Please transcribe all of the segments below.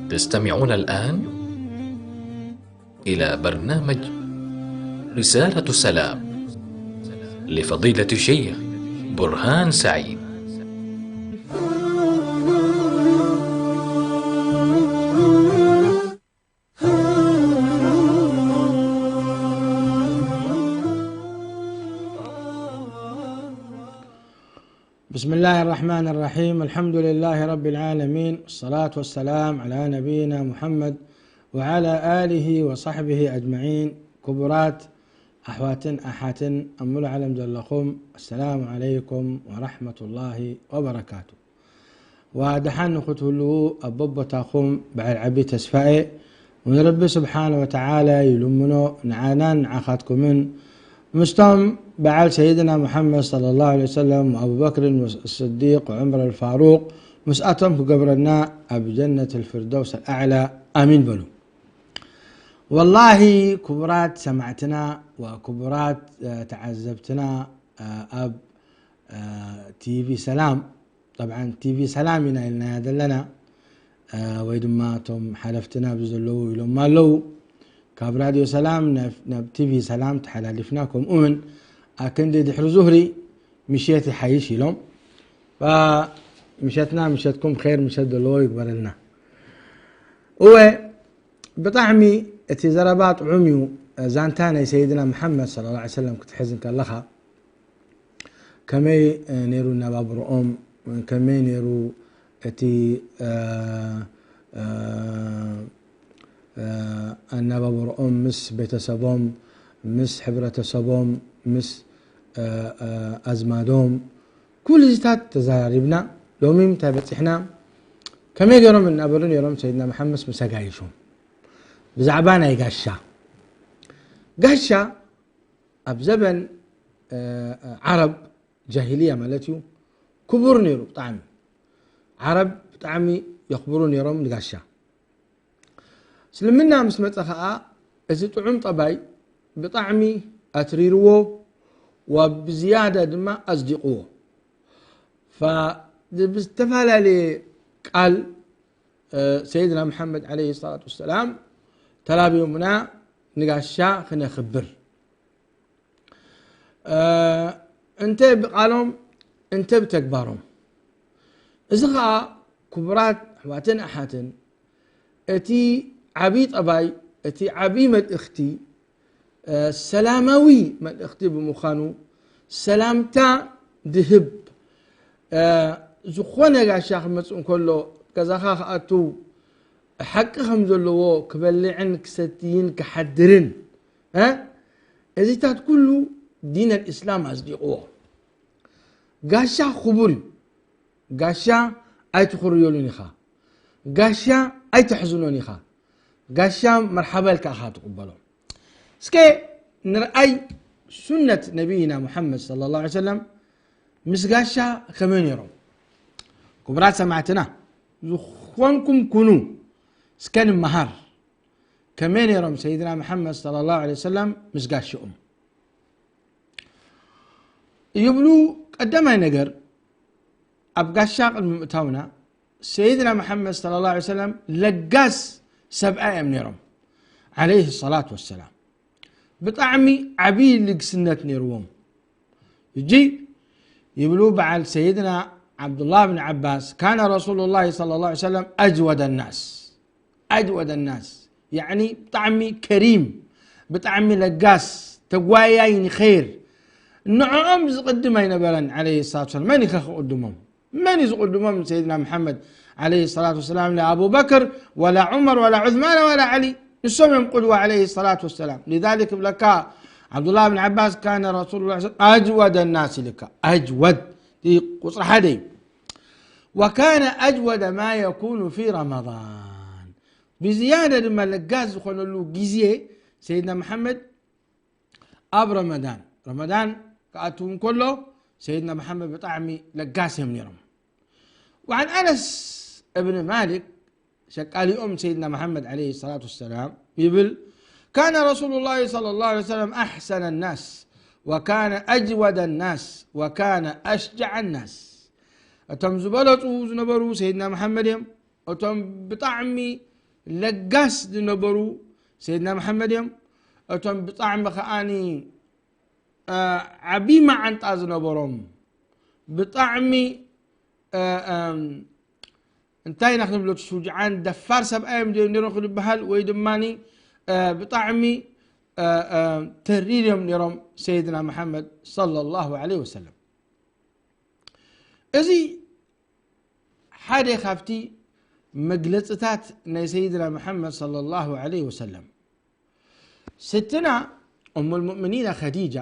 تستمعون الآن إلى برنامج رسالة السلام لفضيلة الشيخ برهان سعيد. بسم الله الرحمن الرحيم. الحمد لله رب العالمين، والصلاة والسلام على نبينا محمد وعلى آله وصحبه أجمعين. ክቡራት ኣሕዋትን ኣሓትን ኣብ ሙሉእ ዓለም ዘለኹም፣ السلام عليكم ورحمة الله وبركاته. ዋ ደሓን ንኽትህልዉ ኣብ በቦታኹም በዓል ዓቢ ተስፋ እየ። ንረቢ ስብሓነ ወተዓላ ይልምኖ፣ ንዓናን ንዓኻትኩምን ምስቶም በዓል ሰይድና ሙሓመድ ሰለላሁ ዐለይሂ ወሰለም ወኣቡበክርን ወስዲቅ ወዑመር ኣልፋሩቅ ምስኣቶም ክገብረና ኣብ ጀነት ኣልፍርደውስ ኣልኣዕላ ኣሚን በሉ። ወላሂ ክቡራት ሰማዕትና ወክቡራት ተዓዘብትና ኣብ ቲቪ ሰላም፣ ጠብዓን ቲቪ ሰላም ኢና ኢልናያ ዘለና፣ ወይ ድማ እቶም ሓለፍትና ኣብዚ ዘለዉ ኢሎም ኣለዉ። ካብ ራድዮ ሰላም ናብ ቲቪ ሰላም ተሓላሊፍና፣ ከምኡ እውን ኣክንዲ ድሕሪ ዙህሪ ምሸት ይሓይሽ ኢሎም። ምሸትና ምሸትኩም ኸይር ምሸት ዘለዎ ይግበረልና። እወ ብጣዕሚ እቲ ዘረባ ጥዑም እዩ። ዛንታ ናይ ሰይድና መሓመድ ሰለላሁ ዐለይሂ ወሰለም ክትሕዝ እንከለኻ ከመይ ነይሩ ኣነባብርኦም፣ ከመይ ነይሩ እቲ ኣነባብርኦም ምስ ቤተሰቦም፣ ምስ ሕብረተሰቦም፣ ምስ ኣዝማዶም፣ ኩሉ እዚታት ተዘራሪብና። ሎሚ እንታይ በፂሕና? ከመይ ገይሮም እናበሉ ነይሮም ሰይድና መሓመድ ምስ ኣጋይሾም ብዛዕባ ናይ ጋሻ። ጋሻ ኣብ ዘበን ዓረብ ጃሂልያ ማለት እዩ ክቡር ነይሩ ብጣዕሚ። ዓረብ ብጣዕሚ የኽብሩ ነይሮም ንጋሻ። እስልምና ምስ መፀ ኸዓ እዚ ጥዑም ጠባይ ብጣዕሚ ኣትሪርዎ፣ ወብዝያዳ ድማ ኣጽዲቕዎ። ብዝተፈላለየ ቃል ሰይድና መሓመድ ዓለይሂ ሰላቱ ወሰላም ተላብዮምና ንጋሻ ክነኽብር፣ እንተ ብቃሎም እንተ ብተግባሮም። እዚ ኸዓ ክቡራት ኣሕዋትን ኣሓትን እቲ ዓብዪ ጠባይ፣ እቲ ዓብዪ መልእኽቲ፣ ሰላማዊ መልእኽቲ ብምዃኑ፣ ሰላምታ ድህብ፣ ዝኾነ ጋሻ ክመጽእ እንከሎ ገዛኻ ክኣቱ ሓቂ ከም ዘለዎ ክበልዕን ክሰትይን ክሓድርን፣ እዚታት ኩሉ ዲን ኣልእስላም ኣጽዲቕዎ። ጋሻ ክቡር እዩ። ጋሻ ኣይትኹርየሉን ኢኻ። ጋሻ ኣይተሕዝኖን ኢኻ። ጋሻ መርሓባ ኢልካ ኢኻ ትቕበሎ። እስከ ንርኣይ ሱነት ነቢይና ሙሓመድ ሰለላሁ ዐለይሂ ወሰለም ምስ ጋሻ ከመይ ነይሮም? ክቡራት ሰማዕትና ዝኾንኩም ኩኑ፣ እስከ ንመሃር። ከመይ ነይሮም ሰይድና መሓመድ ሰለላሁ ዐለይሂ ወሰለም ምስ ጋሽኦም? ይብሉ። ቀዳማይ ነገር ኣብ ጋሻ ቅድሚ ምእታውና ሰይድና መሓመድ ሰለላሁ ዐለይሂ ወሰለም ለጋስ ሰብኣይ እዮም ነይሮም ዓለይሂ ሰላቱ ወሰላም። ብጣዕሚ ዓብዪ ልግስነት ነይርዎም። ሕጂ ይብሉ በዓል ሰይድና ዓብዱላህ ብን ዓባስ ካነ ረሱሉላሂ ሰለላሁ ዐለይሂ ወሰለም ኣጅወደ ናስ። ኣጅወደ ናስ ያዕኒ ብጣዕሚ ከሪም፣ ብጣዕሚ ለጋስ፣ ተጓያይ ንኸይር። ንዕኦም ዝቕድም ኣይነበረን ዓለይሂ ሰላቱ ወሰላም። መን እዩ ከ ክቕድሞም? መን እዩ ዝቕድሞም ንሰይድና መሓመድ ዓለይሂ ሰላቱ ወሰላም? ላ ኣቡበክር ወላ ዑመር ወላ ዑስማን ወላ ዓሊ። ንሶም እዮም ቅድዋ ዓለይሂ ሰላቱ ወሰላም። ሊዛሊክ ይብለካ ዓብዱላህ ብን ዓባስ ካነ ረሱሉላህ ሰለላሁ ዐለይሂ ወሰለም ኣጅወደ ናስ ኢልካ። ኣጅወድ እቲ ቁፅሪ ሓደ እዩ። ወካነ ኣጅወደ ማ የኩኑ ፊ ረመዳን። ብዝያዳ ድማ ለጋስ ዝኾነሉ ግዜ ሰይድና መሓመድ ኣብ ረመዳን፣ ረመዳን ክኣትው እንከሎ ሰይድና መሓመድ ብጣዕሚ ለጋስ እዮም ነይሮም። وعن أنس بن مالك ሸቃሊኦም ሰይድና መሓመድ ዓለይሂ ሰላቱ ወሰላም ይብል ካነ ረሱሉላሂ ሰለላሁ ዐለይሂ ወሰለም ኣሕሰነ ናስ ወካነ ኣጅወደ ናስ ወካነ ኣሽጀዐ ናስ። እቶም ዝበለፁ ዝነበሩ ሰይድና መሓመድ እዮም። እቶም ብጣዕሚ ለጋስ ዝነበሩ ሰይድና መሓመድ እዮም። እቶም ብጣዕሚ ከዓኒ ዓቢ መዓንጣ ዝነበሮም፣ ብጣዕሚ እንታይ ኢና ክንብሎ፣ ሹጅዓን ደፋር ሰብኣዮም ድዮም ነይሮም ክንበሃል፣ ወይ ድማ ብጣዕሚ ተሪር እዮም ነይሮም ሰይድና መሓመድ ሰለላሁ ዐለይሂ ወሰለም። እዚ ሓደ ካብቲ መግለፅታት ናይ ሰይድና መሓመድ ሰለላሁ ዐለይሂ ወሰለም። ስትና እሙል ሙእሚኒና ኸዲጃ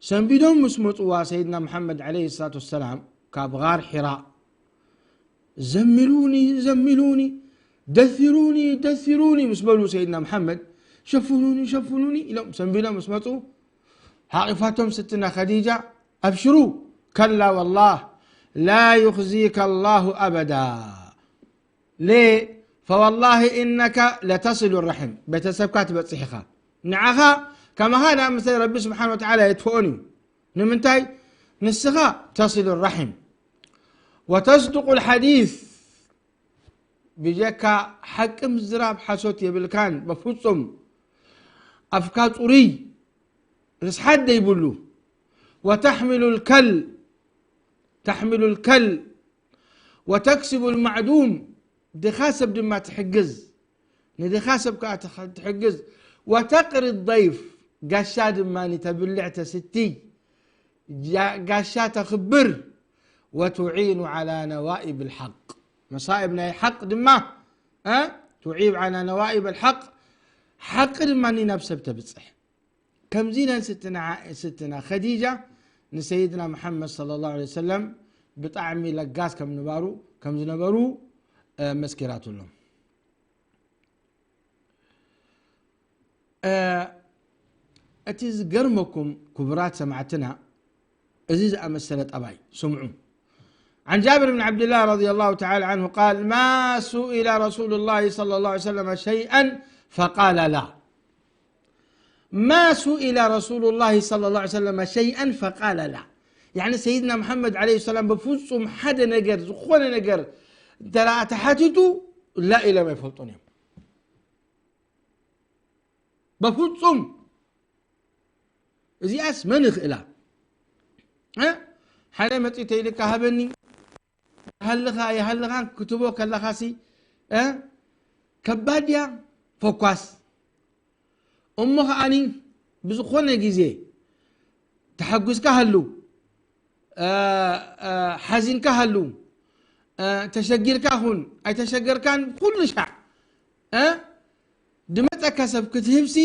ሰንቢዶም ምስ መፅዋ ሰይድና መሓመድ ዐለይሂ ሰላቱ ወሰላም ካብ ጋር ሒራ፣ ዘሚሉኒ ዘሚሉኒ፣ ደሲሩኒ ደሲሩኒ ምስ በሉ፣ ሰይድና መሓመድ ሸፍኑኒ ሸፍኑኒ ኢሎም ሰንቢዶም ምስ መፁ፣ ሓቂፋቶም ስትና ኸዲጃ፣ ኣብሽሩ፣ ከላ ወላህ ላ ዩኽዚከ ላሁ ኣበዳ። ሌ ፈወላሂ ኢነከ ለተስሉ ራሒም፣ ቤተሰብካ ትበፅሕ ኢኻ። ንዓኻ ከማኻ ዝኣመሰለ ረቢ ስብሓን ወተዓላ የጥፍኦን እዩ። ንምንታይ? ንስኻ ተስሉ ራሒም ወተስዱቁ ልሓዲስ፣ ብጀካ ሓቂ ምዝራብ ሓሶት የብልካን በፍጹም። ኣፍካ ፅሩይ፣ ርስሓት ዘይብሉ። ወተሕሚሉ ልከል፣ ተሕሚሉ ልከል ወተክስቡ ልማዕዱም፣ ድኻ ሰብ ድማ ትሕግዝ፣ ንድኻ ሰብ ከዓ ትሕ- ትሕግዝ። ወተቅሪ ضይፍ፣ ጋሻ ድማ ተብልዕ ተስትይ፣ ጃ- ጋሻ ተኽብር። ወቱዒኑ ዓላ ነዋኢብ ልሓቅ፣ መሳኢብ ናይ ሓቅ ድማ እ? ቱዒብ ዓላ ነዋኢብ ልሓቅ፣ ሓቂ ድማ ናብ ሰብ ተብፅሕ። ከምዚ ኢለን ስትና ዓ- ስትና ኸዲጃ ንሰይድና መሓመድ ሰለላሁ ዐለይሂ ወሰለም ብጣዕሚ ለጋስ ከም ንባሩ ከም ዝነበሩ መስኪራትሎም። እቲ ዝገርመኩም ክቡራት ሰማዕትና፣ እዚ ዝኣመሰለ ጠባይ ስምዑ። عن جابر بن عبد الله رضي الله تعالى عنه قال: ما سئل رسول الله صلى الله عليه وسلم شيئا فقال لا. ما سئل رسول الله صلى الله عليه وسلم شيئا فقال لا. يعني سيدنا محمد عليه السلام بفصم حدا نجر، زخون نجر، ترى تحتتو لا إلى ما يفلطون. በፍጹም። እዚኣስ መን ይኽእላ? እ? ሓደ መጺኡ ተይልካ ሃበኒ፣ ይሃልኻ ኣይሃልኻን ክትቦ ከለኻሲ፣ እ? ከባድ እያ። ፈኳስ። እሞ ከኣኒ ብዝኾነ ግዜ ተሓጒስካ ሃሉ፣ እ፣ እ፣ ሓዚንካ ሃሉ፣ እ፣ ተሸጊርካ ኹን ኣይተሸገርካን፣ ኩሉ ሻዕ፣ እ፣ ድመጸካ ሰብ ክትህብሲ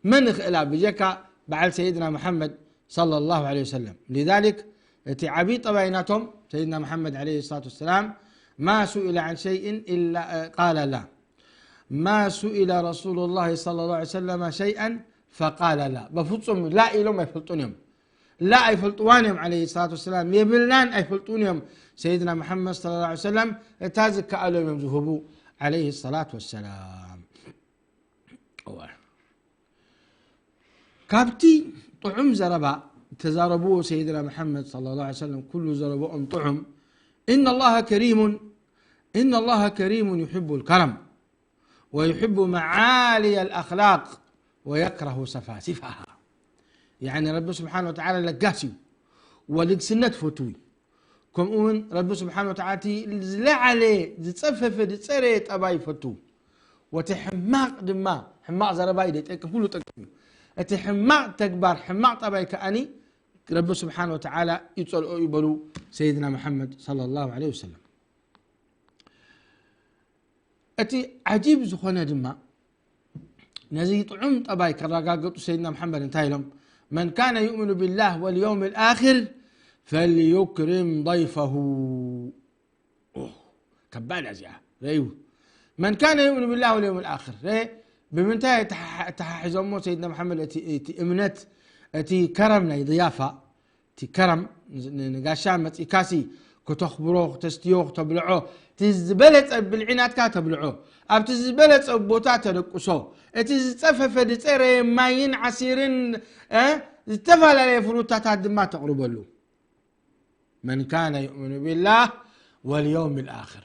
መን ይኽእላ ብጀካ በዓል ሰይድና መሓመድ ሰለላሁ ዐለይሂ ወሰለም። ሊዛሊክ እቲ ዓብዪ ጠባይ ናቶም ሰይድና መሓመድ ዐለይሂ ሰላቱ ወሰላም፣ ማ ሱኢለ ዐን ሸይእን ኢላ፣ እ፣ ቃለ ላ። ማ ሱኢለ ረሱሉላሂ ሰለላሁ ዐለይሂ ወሰለመ ሸይአን ፈቃለ ላ። በፍጹም ላ ኢሎም ኣይፈልጡን እዮም። ላ ኣይፈልጥዋን እዮም ዐለይሂ ሰላቱ ወሰላም። የብልናን ኣይፈልጡን እዮም። ሰይድና መሓመድ ሰለላሁ ዐለይሂ ወሰለም እታ ዝከኣሎም እዮም ዝህቡ ዐለይሂ ሰላቱ ወሰላም። እወ። ካብቲ ጥዑም ዘረባ ተዛረብዎ ሰይድና መሓመድ ሰለላሁ ዐለይሂ ወሰለም፣ ኩሉ ዘረብኦም ጥዑም። إن الله كريم، إن الله كريم يحب الكرم ويحب معالي الأخلاق ويكره سفاسفها. يعني ረቢ ስብሓን ወተዓላ ለጋስ እዩ፣ ወልግስነት ፈትዊ። ከምኡ እውን ረቢ ስብሓን ወተዓላ እቲ ዝለዓለ ዝጸፈፈ ዝጸረየ ጠባይ ይፈቱ። ወቲ ሕማቕ ድማ፣ ሕማቕ ዘረባ እዩ ዘይጠቅም፣ ኩሉ ጠቅም እዩ። እቲ ሕማቕ ተግባር፣ ሕማቕ ጠባይ ከኣኒ ረቢ ስብሓን ወተዓላ ይጸልኦ እዩ በሉ ሰይድና መሓመድ ሰለላሁ ዐለይሂ ወሰለም። እቲ ዓጂብ ዝኾነ ድማ ነዚ ጥዑም ጠባይ ከረጋገጡ ሰይድና መሓመድ እንታይ ኢሎም? መን ካነ ዩእምኑ ቢላህ ወልየውም ልኣኽር ፈልዩክሪም ضይፈሁ። ኦ፣ ከባድ እያ እዚኣ። ረዩ መን ካነ ዩእምኑ ቢላህ ወልየውም ልኣኽር። ረ-፣ ብምንታይ ተሓ-፣ ተሓሒዞሞ ሰይድና መሓመድ እቲ፣ እቲ እምነት፣ እቲ ከረም ናይ ضያፋ፣ እቲ ከረም ን-፣ ንጋሻ መጺእካሲ ክተኽብሮ፣ ክተስትዮ፣ ክተብልዖ፣ እቲ ዝበለጸ ብልዒ ናትካ ተብልዖ፣ ኣብቲ ዝበለጸ ቦታ ተደቅሶ፣ እቲ ዝጸፈፈ ዝጸረየ ማይን ዓሲርን፣ እ፣ ዝተፈላለየ ፍሩታታት ድማ ተቕርበሉ። መን ካነ ዩእምኑ ቢላህ ወልየውም ልኣኽር።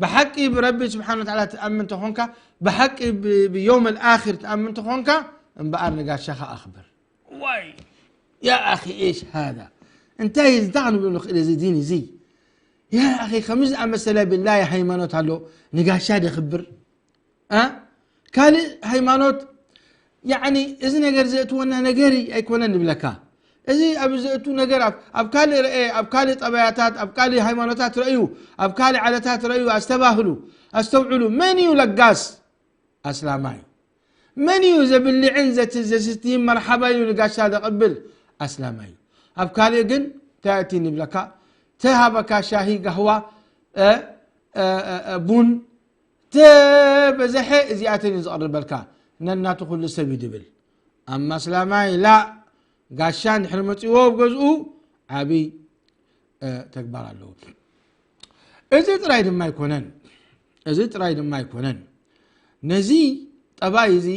ብሓቂ ብረቢ ስብሓን ወተዓላ ትኣምን ተኾንካ፣ ብሓቂ ብ- ብየውም ኣልኣኺር ትኣምን ተኾንካ፣ እምበኣር ንጋሻኻ ኣኽብር። ዋይ ያ ኣኺ፣ ኤሽ ሃዛ፣ እንታይ እዚ፣ እንታይ ክንብሎ ንኽእል እዚ ዲን እዚ? ያ ኣኺ፣ ከምዚ ዝኣመሰለ ብላይ ሃይማኖት ኣሎ፣ ንጋሻ ደኽብር? እ? ካልእ ሃይማኖት፣ ያዕኒ፣ እዚ ነገር ዘእትወና ነገር ኣይኮነን ንብለካ። እዚ ኣብ ዘእቱ ነገር ኣብ፣ ኣብ ካልእ ርአ፣ ኣብ ካልእ ጠባያታት፣ ኣብ ካልእ ሃይማኖታት ረእዩ፣ ኣብ ካልእ ዓለታት ረእዩ፣ ኣስተባህሉ፣ ኣስተውዕሉ። መን እዩ ለጋስ? ኣስላማይ። መን እዩ ዘብልዕን ዘት-፣ ዘስትይን መርሓባ ኢሉ ንጋሻ ዘቐብል? ኣስላማይ። ኣብ ካልእ ግን እንታይ እቲ ንብለካ? ተሃበካ ሻሂ፣ ጋህዋ፣ እ፣ እ፣ እ፣ እ፣ ቡን፣ ተበዘሐ እዚኣተን እዩ ዝቐርበልካ። ነናቱ ኩሉ ሰብ እዩ ድብል። ኣማ ኣስላማይ ላ፣ ጋሻ እንድሕር መጺዎ ኣብ ገዝኡ ዓብይ፣ እ፣ ተግባር ኣለዎ። እዚ ጥራይ ድማ ኣይኮነን። እዚ ጥራይ ድማ ኣይኮነን። ነዚ ጠባይ እዚ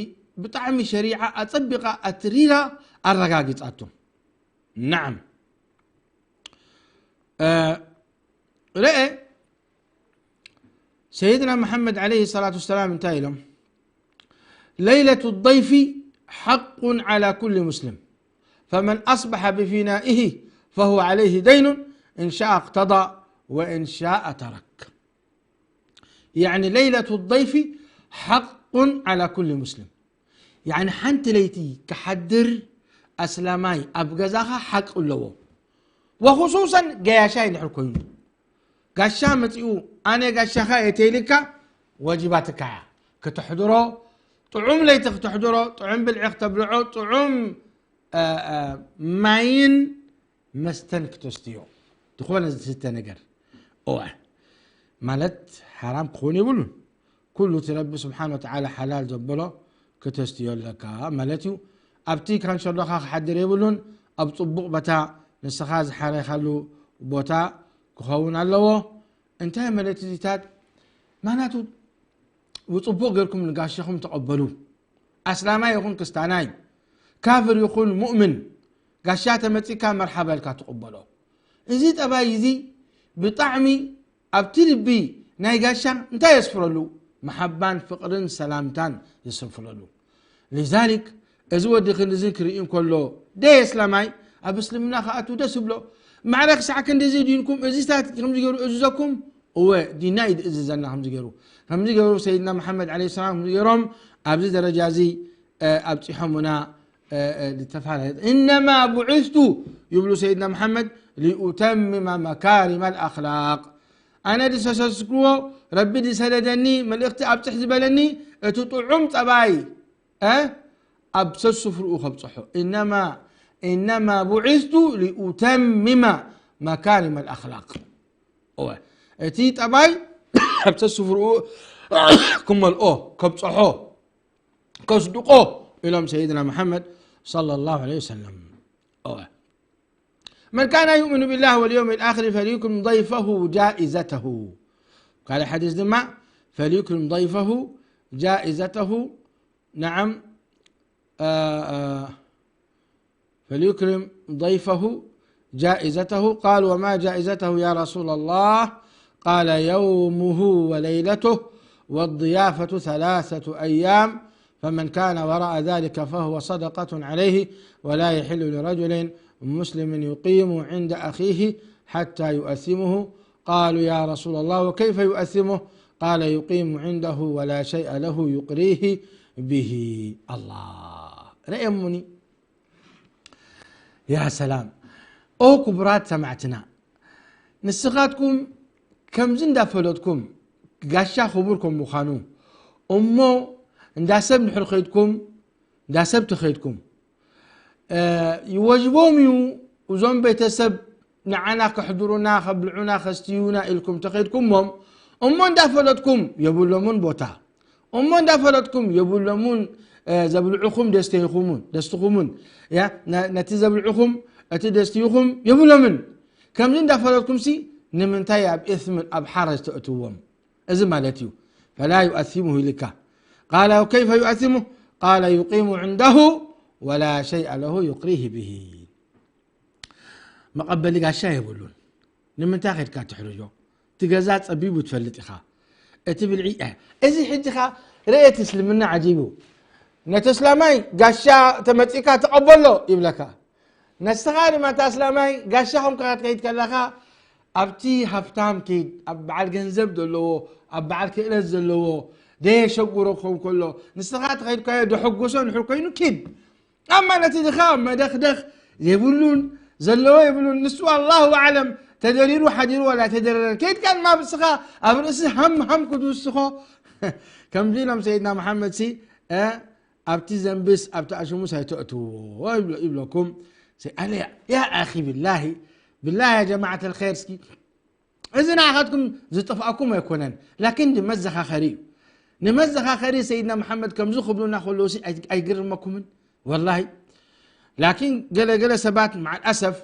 ብጣዕሚ ሸሪዓ ኣጸቢቓ ኣትሪራ ኣረጋጊጻቶ። ነዓም። እ፣ ርአ ሰይድና መሓመድ ዓለይሂ ሰላቱ ወሰላም እንታይ ኢሎም? ليلة الضيف حق على كل مسلم، فمن أصبح بفنائه فهو عليه دين، إن شاء اقتضى وإن شاء ترك. يعني ليلة الضيف حق على كل مسلم. يعني ሓንቲ ለይቲ ክሓድር ኣስላማይ ኣብ ገዛኻ ሓቂ ኣለዎ። ወኹሱሰን ገያሻይ እንድሕር ኮይኑ፣ ጋሻ መጺኡ፣ ኣነ ጋሻኻ እየ ተይልካ፣ ወጅባትካ እያ። ክተሕድሮ፣ ጥዑም ለይቲ ክተሕድሮ፣ ጥዑም ብልዒ ክተብልዖ፣ ጥዑም፣ እ፣ እ፣ ማይን መስተን ክተስትዮ። ዝኾነ ዝስተ ነገር። እወ። ማለት ሓራም ክኾን የብሉን። ኩሉ እቲ ረቢ ስብሓን ወተዓላ ሓላል ዘበሎ ክተስትዮ ኣለካ ማለት እዩ። ኣብቲ ካንሸሎኻ ክሓድር የብሉን። ኣብ ጽቡቕ ቦታ፣ ንስኻ ዝሓረኻሉ ቦታ ክኸውን ኣለዎ። እንታይ ማለት እዚታት? ማናቱ ብጽቡቕ ጌርኩም ንጋሻኹም ተቐበሉ። ኣስላማይ ይኹን ክስታናይ፣ ካፍር ይኹን ሙእምን፣ ጋሻ ተመጺካ መርሓባ ኢልካ ትቕበሎ። እዚ ጠባይ እዚ ብጣዕሚ ኣብቲ ልቢ ናይ ጋሻ እንታይ የስፍረሉ? መሓባን ፍቕርን ሰላምታን የስፍረሉ። ሊዛሊክ፣ እዚ ወዲ ክንድዚ ክርኢ እንከሎ፣ ደይ እስላማይ ኣብ እስልምና ክኣቱ ደስ ይብሎ። ማዕረ ክሳዕ ክንድዚ ድኢልኩም፣ እዚ ስታት ከምዚ ገይሩ እዝዘኩም? እወ፣ ዲና እዩ ዝእዝዘና ከምዚ ገይሩ። ከምዚ ገይሩ ሰይድና መሓመድ ዓለይሂ ሰላም ከምዚ ገይሮም ኣብዚ ደረጃ እዚ፣ እ፣ ኣብጺሖሙና፣ እ፣ እ፣ ዝተፋለ-፣ "ኢነማ ቡዒስቱ" ይብሉ ሰይድና መሓመድ፣ "ሊኡተምመ መካሪመ ኣልኣኽላቅ።" ኣነ ዝሰሰስክዎ፣ ረቢ ዝሰደደኒ፣ መልእኽቲ ኣብጽሕ ዝበለኒ፣ እቲ ጥዑም ጠባይ፣ እ፣ ኣብ ሰስፍርኡ ከብጽሖ። "ኢነማ፣ ኢነማ ቡዒስቱ ሊኡተምመ መካሪመ ኣልኣኽላቅ።" እወ፣ እቲ ጠባይ ኣብ ሰስፍርኡ ክመልኦ፣ ከብጽሖ፣ ከስድቆ ኢሎም ሰይድና መሓመድ ሰለላሁ ዐለይሂ ወሰለም። እወ። "መን ካነ ዩእሚኑ ቢላሂ ወልየውሚል ኣኺሪ ፈልዩክሪም ضيفه جائزته." ካልእ ሓዲስ ድማ፣ "ፈልዩክሪም ضيفه جائزته." ነዓም፣ እ፣ እ፣ "ፈልዩክሪም ضيفه جائزته." قالوا: "وما جائزته يا رسول الله؟" قال: "يومه وليلته، والضيافة ثلاثة أيام، فمن كان وراء ذلك فهو صدقة عليه، ولا يحل لرجل مسلم يقيم عند أخيه حتى يؤثمه." قالوا: "يا رسول الله، وكيف يؤثمه؟" قال: "يقيم عنده ولا شيء له يقريه به." الله. رأي أمني. ያ ሰላም። ኦ ክቡራት ሰማዕትና፣ ንስኻትኩም ከምዚ እንዳፈለጥኩም ጋሻ ክቡር ከም ምዃኑ እሞ፣ እንዳ ሰብ እንድሕር ኸይድኩም፣ እንዳ ሰብ ተኸይድኩም፣ እ፣ ይወጅቦም እዩ እዞም ቤተሰብ ንዓና ከሕድሩና፣ ከብልዑና፣ ከስትዩና ኢልኩም ተኸይድኩሞም፣ እሞ እንዳፈለጥኩም የብሎምን ቦታ። እሞ እንዳፈለጥኩም የብሎምን፣ እ፣ ዘብልዑኹም ደስተይኹምን፣ ደስትኹምን፣ ያ፣ ነ-፣ ነቲ ዘብልዑኹም፣ እቲ ደስትይኹም የብሎምን። ከምዚ እንዳፈለጥኩምሲ ንምንታይ ኣብ እስምን ኣብ ሓረጅ ተእትዎም? እዚ ማለት እዩ። ፈላ ዩኣሲሙሁ ኢልካ። ቃለ ወከይፈ ዩኣሲሙሁ? ቃለ ዩቂሙ ዕንደሁ ወላ ሸይአ ለሁ ዩቅሪህ ብሂ። መቐበሊ ጋሻ የብሉን። ንምንታይ ኸድካ ትሕርዮ? እቲ ገዛ ጸቢቡ ትፈልጥ ኢኻ። እቲ ብልዒ። እዚ ሕጂ ኻ ርእየት እስልምና ዓጂቡ። ነቲ እስላማይ ጋሻ ተመጺካ ተቐበሎ ይብለካ። ነስኻ ድማ እታ እስላማይ ጋሻ ከም ክትከይድ ከለኻ፣ ኣብቲ ሃብታም ኪድ፣ ኣብ በዓል ገንዘብ ዘለዎ፣ ኣብ በዓል ክእለት ዘለዎ፣ ደየሸጉሮ ክኸውን ከሎ፣ ንስኻ ተኸይድካዮ ደሐጎሶ እንድሕር ኮይኑ ኪድ። ኣማ ነቲ ድኻ መደኽደኽ የብሉን፣ ዘለዎ የብሉን። ንሱ ኣላሁ ኣዕለም ተደሪሩ ሓዲሩ ዋላ ተደረረ። ከይድካ ድማ ብስኻ ኣብ ርእሲ ሃም ሃም ክትውስኾ። ከምዚ ኢሎም ሰይድና መሓመድ ሲ፣ እ፣ ኣብቲ ዘንብስ ኣብቲ ኣሽሙስ ኣይተእትዎ ይብሎ-፣ ይብለኩም። ሰይ-፣ ኣነ ያ ኣኺ ቢላሂ፣ ቢላሂ ያ ጀማዓት ኣልኸይር እስኪ፣ እዚ ንዓኻትኩም ዝጠፍኣኩም ኣይኮነን፣ ላኪን ንመዘኻኸሪ እዩ። ንመዘኻኸሪ ሰይድና መሓመድ ከምዚ ክብሉና ከለዉ ሲ ኣይ-፣ ኣይግርመኩምን? ወላሂ። ላኪን ገለ ገለ ሰባት መዓል ኣሰፍ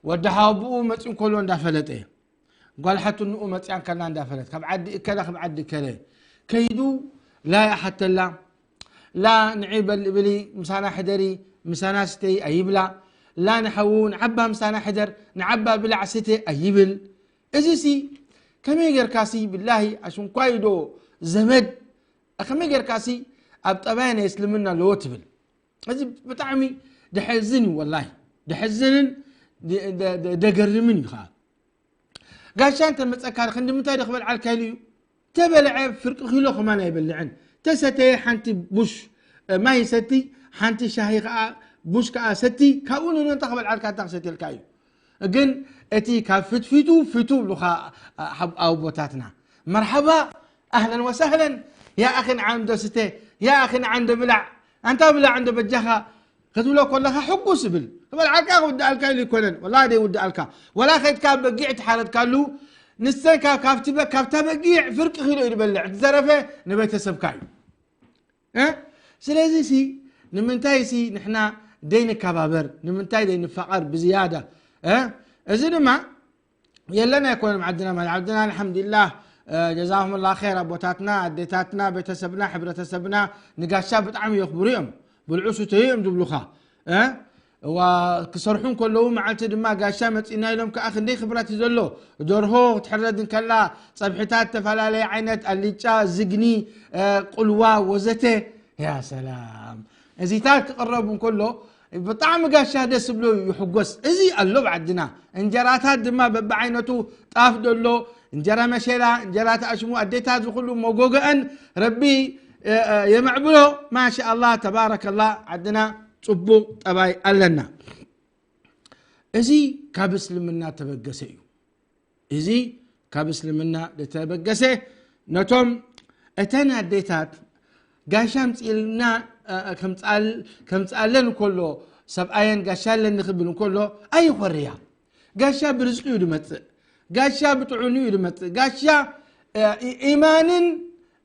ወዲ ሓወብኡ መጺኡ ከሎ እንዳፈለጠ፣ ጓል ሓትንኡ መጺኣ ከላ እንዳፈለት፣ ካብ ዓዲ እከለ፣ ካብ ዓዲ እከለ ከይዱ ላ ይሓተላ፣ ላ ንዒ በል-፣ ብሊ፣ ምሳና ሕደሪ፣ ምሳና ስተይ ኣይብላ፣ ላ ንሓዉ ንዓባ ምሳና ሕደር፣ ንዓባ ብላዕ ስተ ኣይብል። እዚ ሲ ከመይ ጌርካ ሲ ብላሂ ኣሽንኳይ ዶ ዘመድ፣ ከመይ ጌርካ ሲ ኣብ ጠባይ ናይ እስልምና ኣለዎ ትብል? እዚ ብጣዕሚ ደሐዝን እዩ ወላሂ። ደሐዝንን ደ-፣ ደ-፣ ደ-፣ ደገርምን እዩ ኸዓ። ጋሻ እንተ መጸካ ክንዲ ምንታይ ዶ ክበልዓልካ ኢሉ እዩ? ተበልዐ ፍርቂ ኪሎ ከማን ኣይበልዕን። ተሰተየ ሓንቲ ቡሽ፣ እ፣ ማይ ሰቲ፣ ሓንቲ ሻሂ ከኣ፣ ቡሽ ከኣ ሰቲ፣ ካብኡ ንኖ እንታይ ክበልዓልካ እንታይ ክሰትየልካ እዩ? ግን እቲ ካብ ፍትፊቱ ፍቱ ብሉኻ፣ እ፣ ሓብ-፣ ኣቦታትና። መርሓባ፣ ኣህለን ወሰህለን፣ ያ ኣኺ ንዓ እንዶ ስተ፣ ያ ኣኺ ንዓ እንዶ ብላዕ፣ ኣንታ ብላዕ እንዶ በጃኻ፣ ክትብሎ ከለኻ ሕጉስ ይብል። ክበልዓልካ ክውድኣልካ ኢሉ ኣይኮነን። ወላ ደይውድኣልካ። ወላ ከይድካ በጊዕ ትሓረድካሉ፣ ንሰን ካብ-፣ ካብቲ በ-፣ ካብታ በጊዕ ፍርቂ ኪሎ እዩ ዝበልዕ። እቲ ዘረፈ ንቤተሰብካ እዩ። እ? ስለዚ ሲ፣ ንምንታይ ሲ ንሕና ደይንከባበር? ንምንታይ ደይንፋቐር ብዝያዳ? እ? እዚ ድማ የለን ኣይኮነን ዓድና ማለት። ዓድና ኣልሓምዱሊላህ፣ እ፣ ጀዛሁሙላህ ኸይር፣ ኣቦታትና፣ ኣዴታትና፣ ቤተሰብና፣ ሕብረተሰብና ንጋሻ ብጣዕሚ የኽብሩ እዮም። ብልዑ ስተዩ እዮም ዝብሉኻ። እ? ዋ፣ ክሰርሑ እንከለዉ መዓልቲ ድማ ጋሻ መጺና ኢሎም ከኣ ክንደይ ክብራት እዩ ዘሎ። ደርሆ ክትሕረድ እንከላ፣ ጸብሕታት፣ ዝተፈላለየ ዓይነት ኣልጫ፣ ዝግኒ፣ እ፣ ቁልዋ ወዘተ። ያ ሰላም። እዚታት ክቕረብ እንከሎ ብጣዕሚ ጋሻ ደስ ዝብሎ ይሕጎስ። እዚ ኣሎ ኣብ ዓድና። እንጀራታት ድማ በብዓይነቱ ጣፍ ደሎ፣ እንጀራ መሸላ፣ እንጀራ ተኣሽሙ፣ ኣዴታት ዝኹሉ መጎገአን ረቢ፣ እ፣ እ፣ የመዕብሎ። ማሻኣላህ ተባረከላህ፣ ዓድና ጽቡቕ ጠባይ ኣለና። እዚ ካብ እስልምና ተበገሰ እዩ። እዚ ካብ እስልምና ዝተበገሰ፣ ነቶም እተን ኣዴታት ጋሻ ኣምጽእልና፣ እ፣ ከምጽኣል-፣ ከምጽኣለን እንከሎ፣ ሰብኣየን ጋሻ ኣለኒ ክብል እንከሎ ኣይኾርያ። ጋሻ ብርዝቂ እዩ ዝመጽእ። ጋሻ ብጥዑኑ እዩ ዝመጽእ። ጋሻ፣ እ፣ ኢ-፣ ኢማንን፣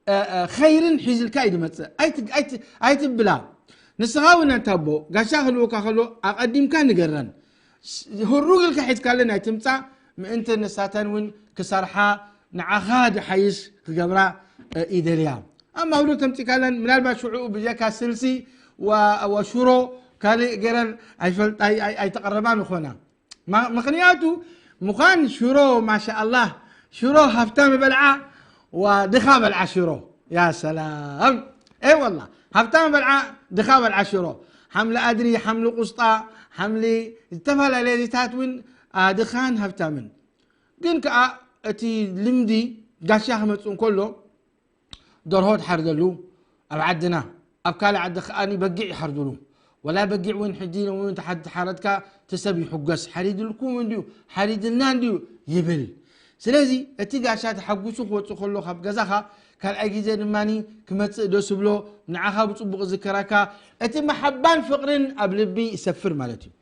እ፣ እ፣ ኸይርን ሒዝልካ እዩ ዝመጽእ። ኣይት-፣ ኣይት-፣ ኣይትብላ። ንስኻ እውን ኣንታ ኣቦ፣ ጋሻ ክህልወካ ከሎ ኣቐዲምካ ንገረን። ስ-፣ ህሩግ ኢልካ ሒዝካለን ኣይትምጻእ፣ ምእንቲ ንሳተን እውን ክሰርሓ ንዓኻ ዝሓይሽ ክገብራ፣ እ፣ ይደልያ። ኣብ ማውሉድ ተምጺካለን፣ ምናልባት ሽዑ ብጀካ ስልሲ ወ-፣ ወሽሮ ካልእ ገይረን ኣይፈልጥ-፣ ኣይ-፣ ኣይ-፣ ኣይተቐረባን ይኾና። ማ-፣ ምኽንያቱ ምዃን ሽሮ፣ ማሻኣላህ፣ ሽሮ ሃብታም በልዓ፣ ወድኻ በልዓ ሽሮ። ያ ሰላም። ኤ ወላ፣ ሃብታም በልዓ፣ ድኻ በልዓ ሽሮ። ሓምሊ ኣድሪ፣ ሓምሊ ቁስጣ፣ ሓምሊ ዝተፈላለየ ዚታት እውን፣ አ፣ ድኻን ሃብታምን። ግን ከኣ እቲ ልምዲ ጋሻ ክመጽእ እንከሎ፣ ደርሆ ትሓርደሉ ኣብ ዓድና፣ ኣብ ካልእ ዓዲ ከኣ በጊዕ ይሓርድሉ። ወላ በጊዕ እውን ሕጂ እውን ተሓ-፣ ተሓረድካ እቲ ሰብ ይሕጎስ። ሓሪድልኩም እንድዩ፣ ሓሪድልና እንድዩ ይብል። ስለዚ እቲ ጋሻ ተሓጉሱ ክወጽእ ከሎ ካብ ገዛኻ፣ ካልኣይ ግዜ ድማ ክመጽእ ደስ ብሎ፣ ንዓኻ ብጽቡቕ ዝከረካ፣ እቲ መሓባን ፍቕርን ኣብ ልቢ ይሰፍር ማለት እዩ።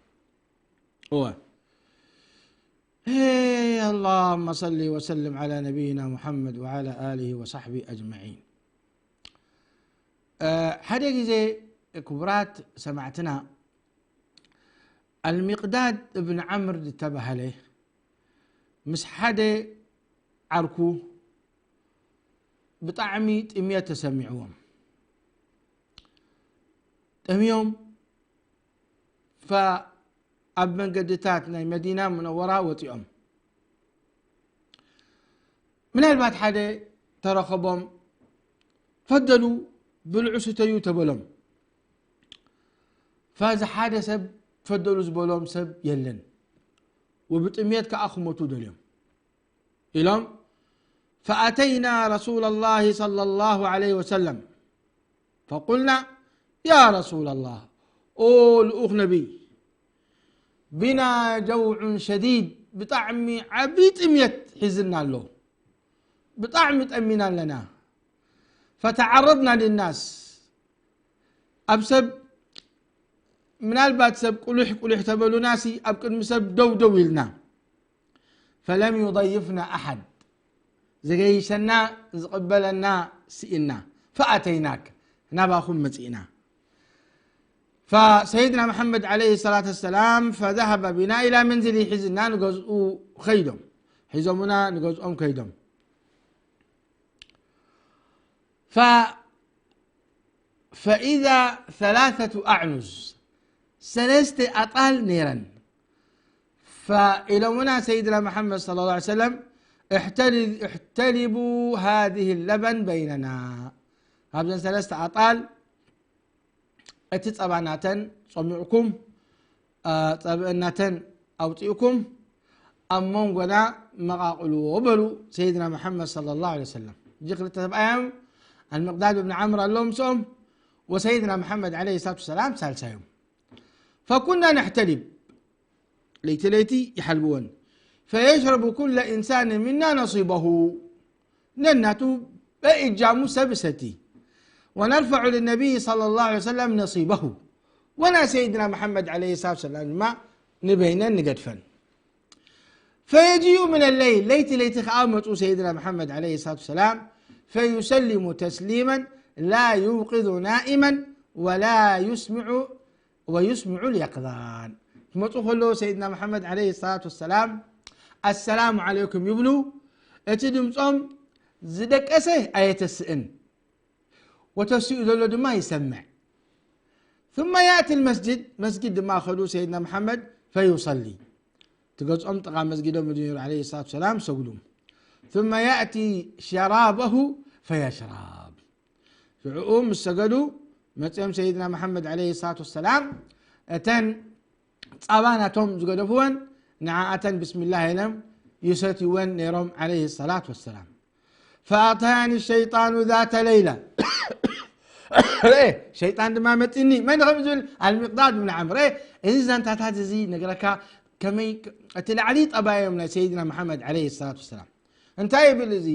እወ። ሄ፣ اللهم صل وسلم على نبينا محمد وعلى آله وصحبه أجمعين. እ፣ ሓደ ግዜ ክቡራት ሰማዕትና፣ ኣልሚቅዳድ እብን ዓምር ዝተባህለ ምስ ሓደ ዓርኩ ብጣዕሚ ጥምየት ተሰሚዕዎም። ጠምዮም፣ ፈ-፣ ኣብ መንገድታት ናይ መዲና ሙነወራ ወጺኦም። ምናልባት ሓደ ተረኸቦም። ፈደሉ፣ ብልዑ ስተዩ ተበሎም። ፈዚ ሓደ ሰብ ፈደሉ ዝበሎም ሰብ የለን። ወብጥሜት ከኣ ክሞቱ ደልዮም ኢሎም። فأتينا رسول الله صلى الله عليه وسلم فقلنا: يا رسول الله، ኦ ልኡኽ ነቢይ፣ بنا جوع شديد، ብጣዕሚ ዓቢ ጥሜት ሒዝና ኣሎ። ብጣዕሚ ጠሚና ኣለና። فتعرضنا للناس، ኣብ ሰብ ምናልባት ሰብ ቁልሕ ቁልሕ ተበሉናሲ ኣብ ቅድሚ ሰብ ደው ደው ኢልና። فلم يضيفنا أحد، ዝገይሸና ዝቕበለና ስኢና። فأتيناك، ናባኹም መጺእና። فسيدنا محمد عليه الصلاة والسلام فذهب بنا إلى منزله، ሒዝና ንገዝኡ ኸይዶም ሒዞሙና ንገዝኦም ከይዶም ف فإذا ثلاثة أعنز، ሰለስተ ኣጣል ነይረን። فإلمنا سيدنا محمد صلى الله عليه وسلم: احتل- احتلبوا هذه اللبن بيننا، ካብዘን ሰለስተ ኣጣል እቲ ጸባ ናተን ጸሚዕኩም፣ ጸብእን ናተን ኣውጺእኩም ኣብ መንጎና መቓቕልዎ በሉ ሰይድና መሓመድ ሰለላሁ ዐለይሂ ወሰለም። እጂ ክልተ ሰብኣዮም ኣልሚቕዳድ ብን ዓምር ኣለዉ ምስኦም፣ ወሰይድና መሓመድ ዐለይሂ ሰላቱ ወሰላም ሳልሳዮም። ፈኩና ነሕተሊብ፣ ለይቲ ለይቲ ይሓልብወን። ፈየሽረቡ ኩለ ኢንሳን ሚና ነሲበሁ፣ ነናቱ በእጃሙ ሰብ እሰቲ። ወነርፈዑ ልነቢይ ሰለላሁ ዐለይሂ ወሰለም ነሲበሁ፣ ወናይ ሰይድና መሓመድ ዐለይሂ ሰላቱ ወሰላም ድማ ንበይነን ንገድፈን። ፈየጂኡ ምን ለይል፣ ለይቲ ለይቲ ኸዓ መፁ ሰይድና መሓመድ ዐለይሂ ሰላቱ ወሰላም፣ ፈዩሰሊሙ ተስሊመን ላ ዩውቂዙ ናኢመን ወላ ዩስሚዑ ወዩስሚዑ ልየቅዛን። ክመፁ ከለዉ ሰይድና መሓመድ ዐለይሂ ሰላቱ ወሰላም ኣሰላሙ ዐለይኩም ይብሉ። እቲ ድምፆም ዝደቀሰ ኣየተስእን፣ ወተሲኡ ዘሎ ድማ ይሰምዕ። ثم يأتي المسجد፣ መስጊድ ድማ ከዱ ሰይድና መሓመድ ፈዩሰሊ። እቲ ገዝኦም ጥቓ መስጊዶም እዩ ነይሩ ዐለይሂ ሰላቱ ወሰላም፣ ሰግዱ። ثم يأتي شرابه فيشرب። ሽዑኡ ምስ ሰገዱ መፅኦም ሰይድና መሓመድ ዐለይሂ ሰላቱ ወሰላም እተን ፃባ ናቶም ዝገደፍወን ንዓኣተን ብስሚላህ ኢሎም ይሰትይወን ነይሮም ዐለይሂ ሰላቱ ወሰላም። ፈኣታኒ ሸይጣኑ ዛተ ለይላ፣ ሸይጣን ድማ መፂኒ። መን ከም ዝብል? ኣልሚቅዳድ ብን ዓምር። እዚ ዛንታታት እዚ ነገረካ ከመይ እቲ ላዕሊ ጠባዮም ናይ ሰይድና መሓመድ ዐለይሂ ሰላቱ ወሰላም። እንታይ ይብል እዚ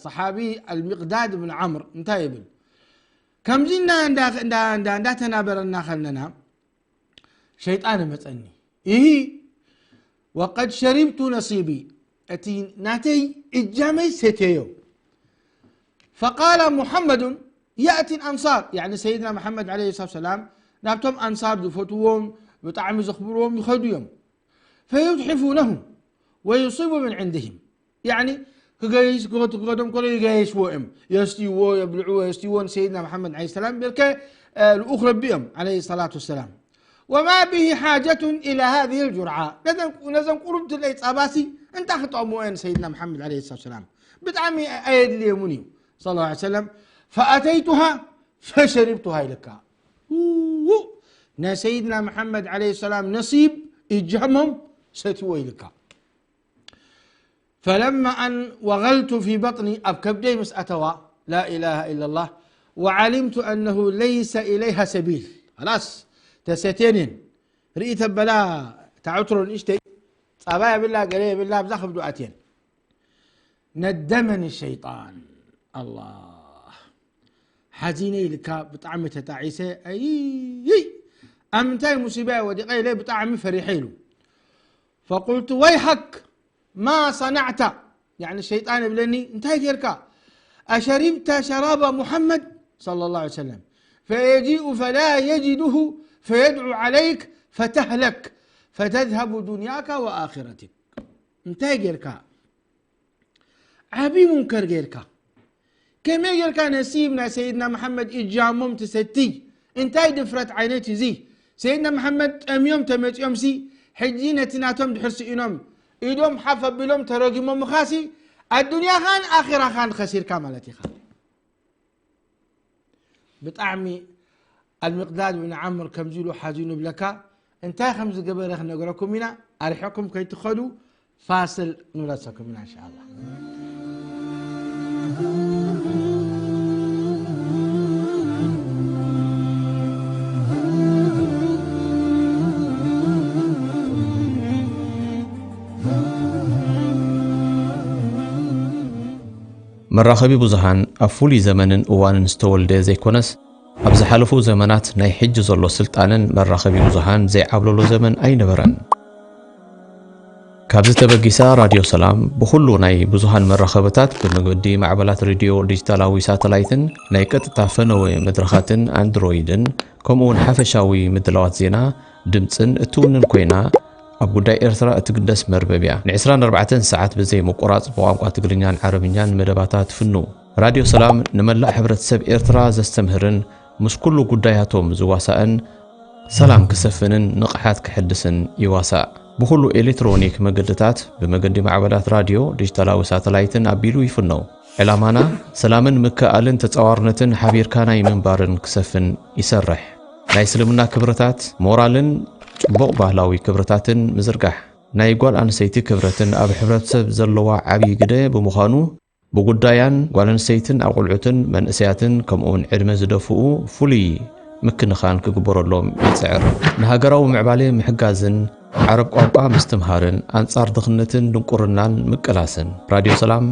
ሰሓቢ ኣልሚቅዳድ ብን ዓምር? እንታይ ይብል? ከምዚ እና እንዳተናበረና ከለና ሸይጣን መፀኒ። ኢሂ ወቀድ ሸሪብቱ ነሲቢ፣ እቲ ናተይ እጃመይ ሰተዮ። ፈቃለ ሙሐመዱን ያእቲ ኣንሳር፣ ያኒ ሰይድና መሓመድ ዐለይሂ ሰላቱ ሰላም ናብቶም ኣንሳር ዝፈትዎም ብጣዕሚ ዘኽብርዎም ይኸዱ እዮም። ፈዩትሒፉነሁ ወዩሲቡ ምን ዕንድህም፣ ያኒ ክገይሽ ክኸዶም ከሎ ይገየሽዎ እዮም፣ የስትይዎ የብልዕዎ የስትይዎ ንሰይድና መሓመድ ዐለይሂ ሰላም በልከ ልኡኽ ረቢ እዮም ዐለይሂ ሰላቱ ወሰላም። ወማ ብሂ ሓጀቱን ኢላ ሃዚህ ልጁርዓ፣ ነዘን ቁሩብ ትለይ ፃባሲ እንታይ ክጠቕምዎ እየን ሰይድና መሓመድ ዐለይሂ ሰላቱ ወሰላም? ብጣዕሚ ኣየድልየሙን እዩ ሰለላሁ ዐለይሂ ወሰለም። ፈኣተይቱሃ ፈሸሪብቱሃ ኢልካ። ናይ ሰይድና መሓመድ ዐለይሂ ሰላም ነሲብ እጃሞም ሰትዎ ኢልካ። ፈለማ ኣን ወገልቱ ፊ በጥኒ፣ ኣብ ከብደይ ምስ ኣተዋ፣ ላኢላሃ ኢለላህ፣ ወዓሊምቱ ኣነሁ ለይሰ ኢለይሃ ሰቢል። ኸላስ ተሰትየን እየን። ርኢ ተበላ እታ ዕትሮ ንእሽተይ ፃባ የብላ ገለ የብላ ኣብዛ ከብዱ ኣትየን። ነደመኒ ሸይጣን። ኣላህ ሓዚነ ኢልካ ብጣዕሚ ተጣዒሰ። ኣይይ ኣብ ምንታይ ሙሲባ እየ ወዲቐ ኢለ ብጣዕሚ ፈሪሐ ኢሉ። ፈቁልቱ ወይሐክ ማ ሰናዕታ፣ ያኒ ሸይጣን ይብለኒ እንታይ ጌርካ? ኣሸሪብተ ሸራባ ሙሐመድ ሰለላሁ ዐለይሂ ወሰለም ፈየጂኡ ፈላ የጅዱሁ ፈየድዑ ዐለይክ ፈተህለክ ፈተዝሀቡ ዱንያካ ወኣኺረትክ። እንታይ ጌርካ? ዓብዪ ሙንከር ጌርካ። ከመይ ጌርካ ነሲብ ናይ ሰይድና መሓመድ እጃሞም ትሰትይ? እንታይ ድፍረት ዓይነት እዚ? ሰይድና መሓመድ ጠምዮም ተመፂኦምሲ ሕጂ ነቲ ናቶም ድሕር ስኢኖም ኢዶም ሓፍ ኣቢሎም ተረጊሞምኻሲ ኣዱንያኻን ኣኺራኻን ኸሲርካ ማለት ኢኻ። ብጣዕሚ ኣልሚቕዳድ ብን ዓምር ከምዚ ኢሉ ሓዚኑ ብለካ። እንታይ ከም ዝገበረ ክነግረኩም ኢና። ኣርሒቕኩም ከይትኸዱ ፋስል ንብለሰኩም ኢና እንሻኣላ። መራኸቢ ብዙሃን ኣብ ፍሉይ ዘመንን እዋንን ዝተወልደ ዘይኮነስ፣ ኣብ ዝሓለፉ ዘመናት ናይ ሕጂ ዘሎ ስልጣነን መራኸቢ ብዙሃን ዘይዓብለሎ ዘመን ኣይነበረን። ካብዚ ተበጊሳ ራድዮ ሰላም ብኹሉ ናይ ብዙሃን መራኸብታት ብመገዲ ማዕበላት ሬድዮ ዲጂታላዊ ሳተላይትን ናይ ቀጥታ ፈነወ መድረኻትን ኣንድሮይድን ከምኡ እውን ሓፈሻዊ ምድላዋት ዜና ድምፅን እትውንን ኮይና፣ ኣብ ጉዳይ ኤርትራ እትግደስ መርበብ እያ። ን24 ሰዓት ብዘይ ምቁራፅ ብቋንቋ ትግርኛን ዓረብኛን መደባታ ትፍኑ። ራድዮ ሰላም ንመላእ ሕብረተሰብ ኤርትራ ዘስተምህርን ምስ ኩሉ ጉዳያቶም ዝዋሳእን ሰላም ክሰፍንን ንቕሓት ክሕድስን ይዋሳእ። ብኹሉ ኤሌክትሮኒክ መገድታት ብመገዲ ማዕበላት ራድዮ፣ ዲጂታላዊ ሳተላይትን ኣቢሉ ይፍነው። ዕላማና ሰላምን ምክእኣልን ተጻዋርነትን ሓቢርካ ናይ ምንባርን ክሰፍን ይሰርሕ። ናይ እስልምና ክብርታት፣ ሞራልን ጽቡቕ ባህላዊ ክብርታትን ምዝርጋሕ። ናይ ጓል ኣንስተይቲ ክብረትን ኣብ ሕብረተሰብ ዘለዋ ዓብዪ ግደ ብምዃኑ፣ ብጉዳያን ጓል ኣንስተይትን ኣቑልዑትን መንእሰያትን ከምኡውን ዕድመ ዝደፍኡ ፍሉይ ምክንኻን ክግበረሎም ይጽዕር። ንሃገራዊ ምዕባሌ ምሕጋዝን ዓረብ ቋንቋ ምስትምሃርን ኣንጻር ድኽነትን ድንቁርናን ምቅላስን። ራድዮ ሰላም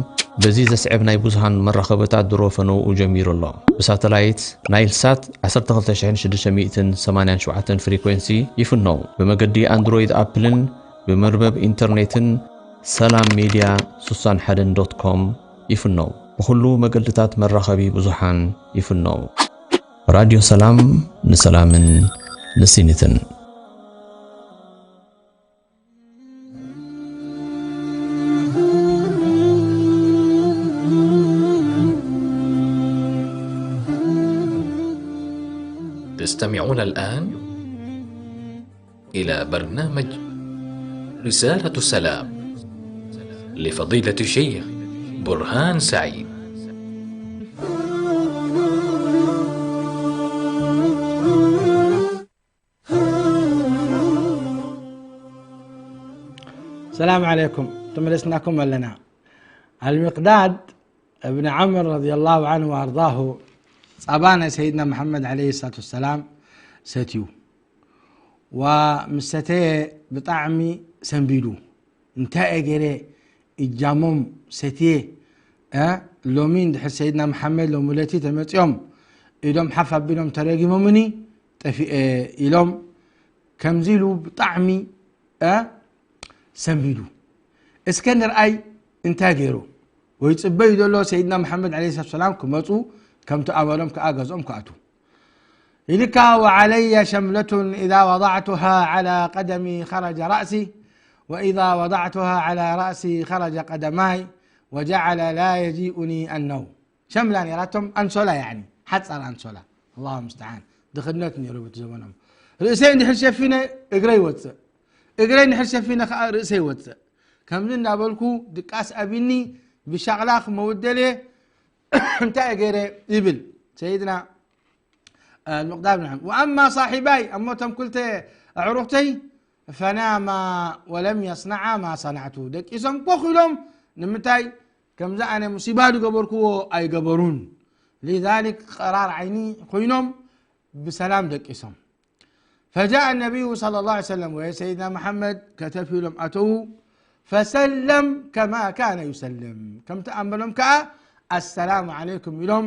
በዚ ዘስዕብ ናይ ብዙሃን መራኸብታት ድሮ ፈነውኡ ጀሚሩ ኣሎ። ብሳተላይት ናይል ሳት 12687 ፍሪኮንሲ ይፍነው። ብመገዲ ኣንድሮይድ ኣፕልን ብመርበብ ኢንተርኔትን ሰላም ሜድያ 61 ዶት ኮም ይፍነው። ብኹሉ መገድታት መራኸቢ ብዙሃን ይፍነው። ራድዮ ሰላም ንሰላምን ንሲኒትን። تستمعون الآن إلى برنامج رسالة سلام لفضيلة الشيخ برهان سعيد. ሰላም ዓለይኩም፣ ተመለስናኩም ኣለና። ኣልሚቅዳድ እብን ዓምር ረዲየላሁ ዓንሁ ወኣርዳሁ ጸባ ናይ ሰይድና መሓመድ ዓለይሂ ሰላቱ ወሰላም ሰትዩ። ወምስ ሰተየ ብጣዕሚ ሰንቢዱ። እንታይ እየ ገይረ እጃሞም ሰትየ? እ? ሎሚ እንድሕር ሰይድና መሓመድ ሎሚ ለይቲ ተመጺኦም ኢዶም ሓፍ ኣቢሎም ተረጊሞምኒ ጠፊኤ ኢሎም ከምዚ ኢሉ ብጣዕሚ እ? ሰንቢዱ። እስከ ንርኣይ እንታይ ገይሩ? ወይ ጽበዩ ዘሎ ሰይድና መሓመድ ዓለይሂ ሰላቱ ወሰላም ክመጹ ከምቲ ኣመሎም ከኣ ገዝኦም ክኣቱ። ኢልካ وعلي شملة إذا وضعتها على قدمي خرج رأسي وإذا وضعتها على رأسي خرج قدماي وجعل لا يجيئني النوم. ሸምላ ነይራቶም፣ ኣንሶላ ያኒ፣ ሓጻር ኣንሶላ። ኣላሁ ሙስተዓን። ድኽነት ነይሩ በቲ ዘመኖም። ርእሰይ እንድሕር ሸፊነ እግረይ ይወጽእ፣ እግረይ እንድሕር ሸፊነ ከኣ ርእሰይ ይወጽእ። ከምዚ እንዳበልኩ ድቃስ ኣቢኒ ብሻቕላ ክመውት ደልየ እንታይ እየ ገይረ ይብል ሰይድና المقداد بن عمرو. وأما صاحباي، እሞ እቶም ክልተ ኣዕሩኽተይ፣ فناما ولم يصنعا ما صنعت፣ ደቂሶም ኮኽ ኢሎም። ንምንታይ? ከምዚ ኣነ ሙሲባ ዝገበርክዎ ኣይገበሩን። لذلك ቀራር ዓይኒ ኮይኖም ብሰላም ደቂሶም። فجاء النبي صلى الله عليه وسلم፣ ወይ ሰይድና መሓመድ ከተፍ ኢሎም ኣተዉ። فسلم كما كان يسلم، ከምቲ ኣንበሎም ከኣ السلام عليكم ኢሎም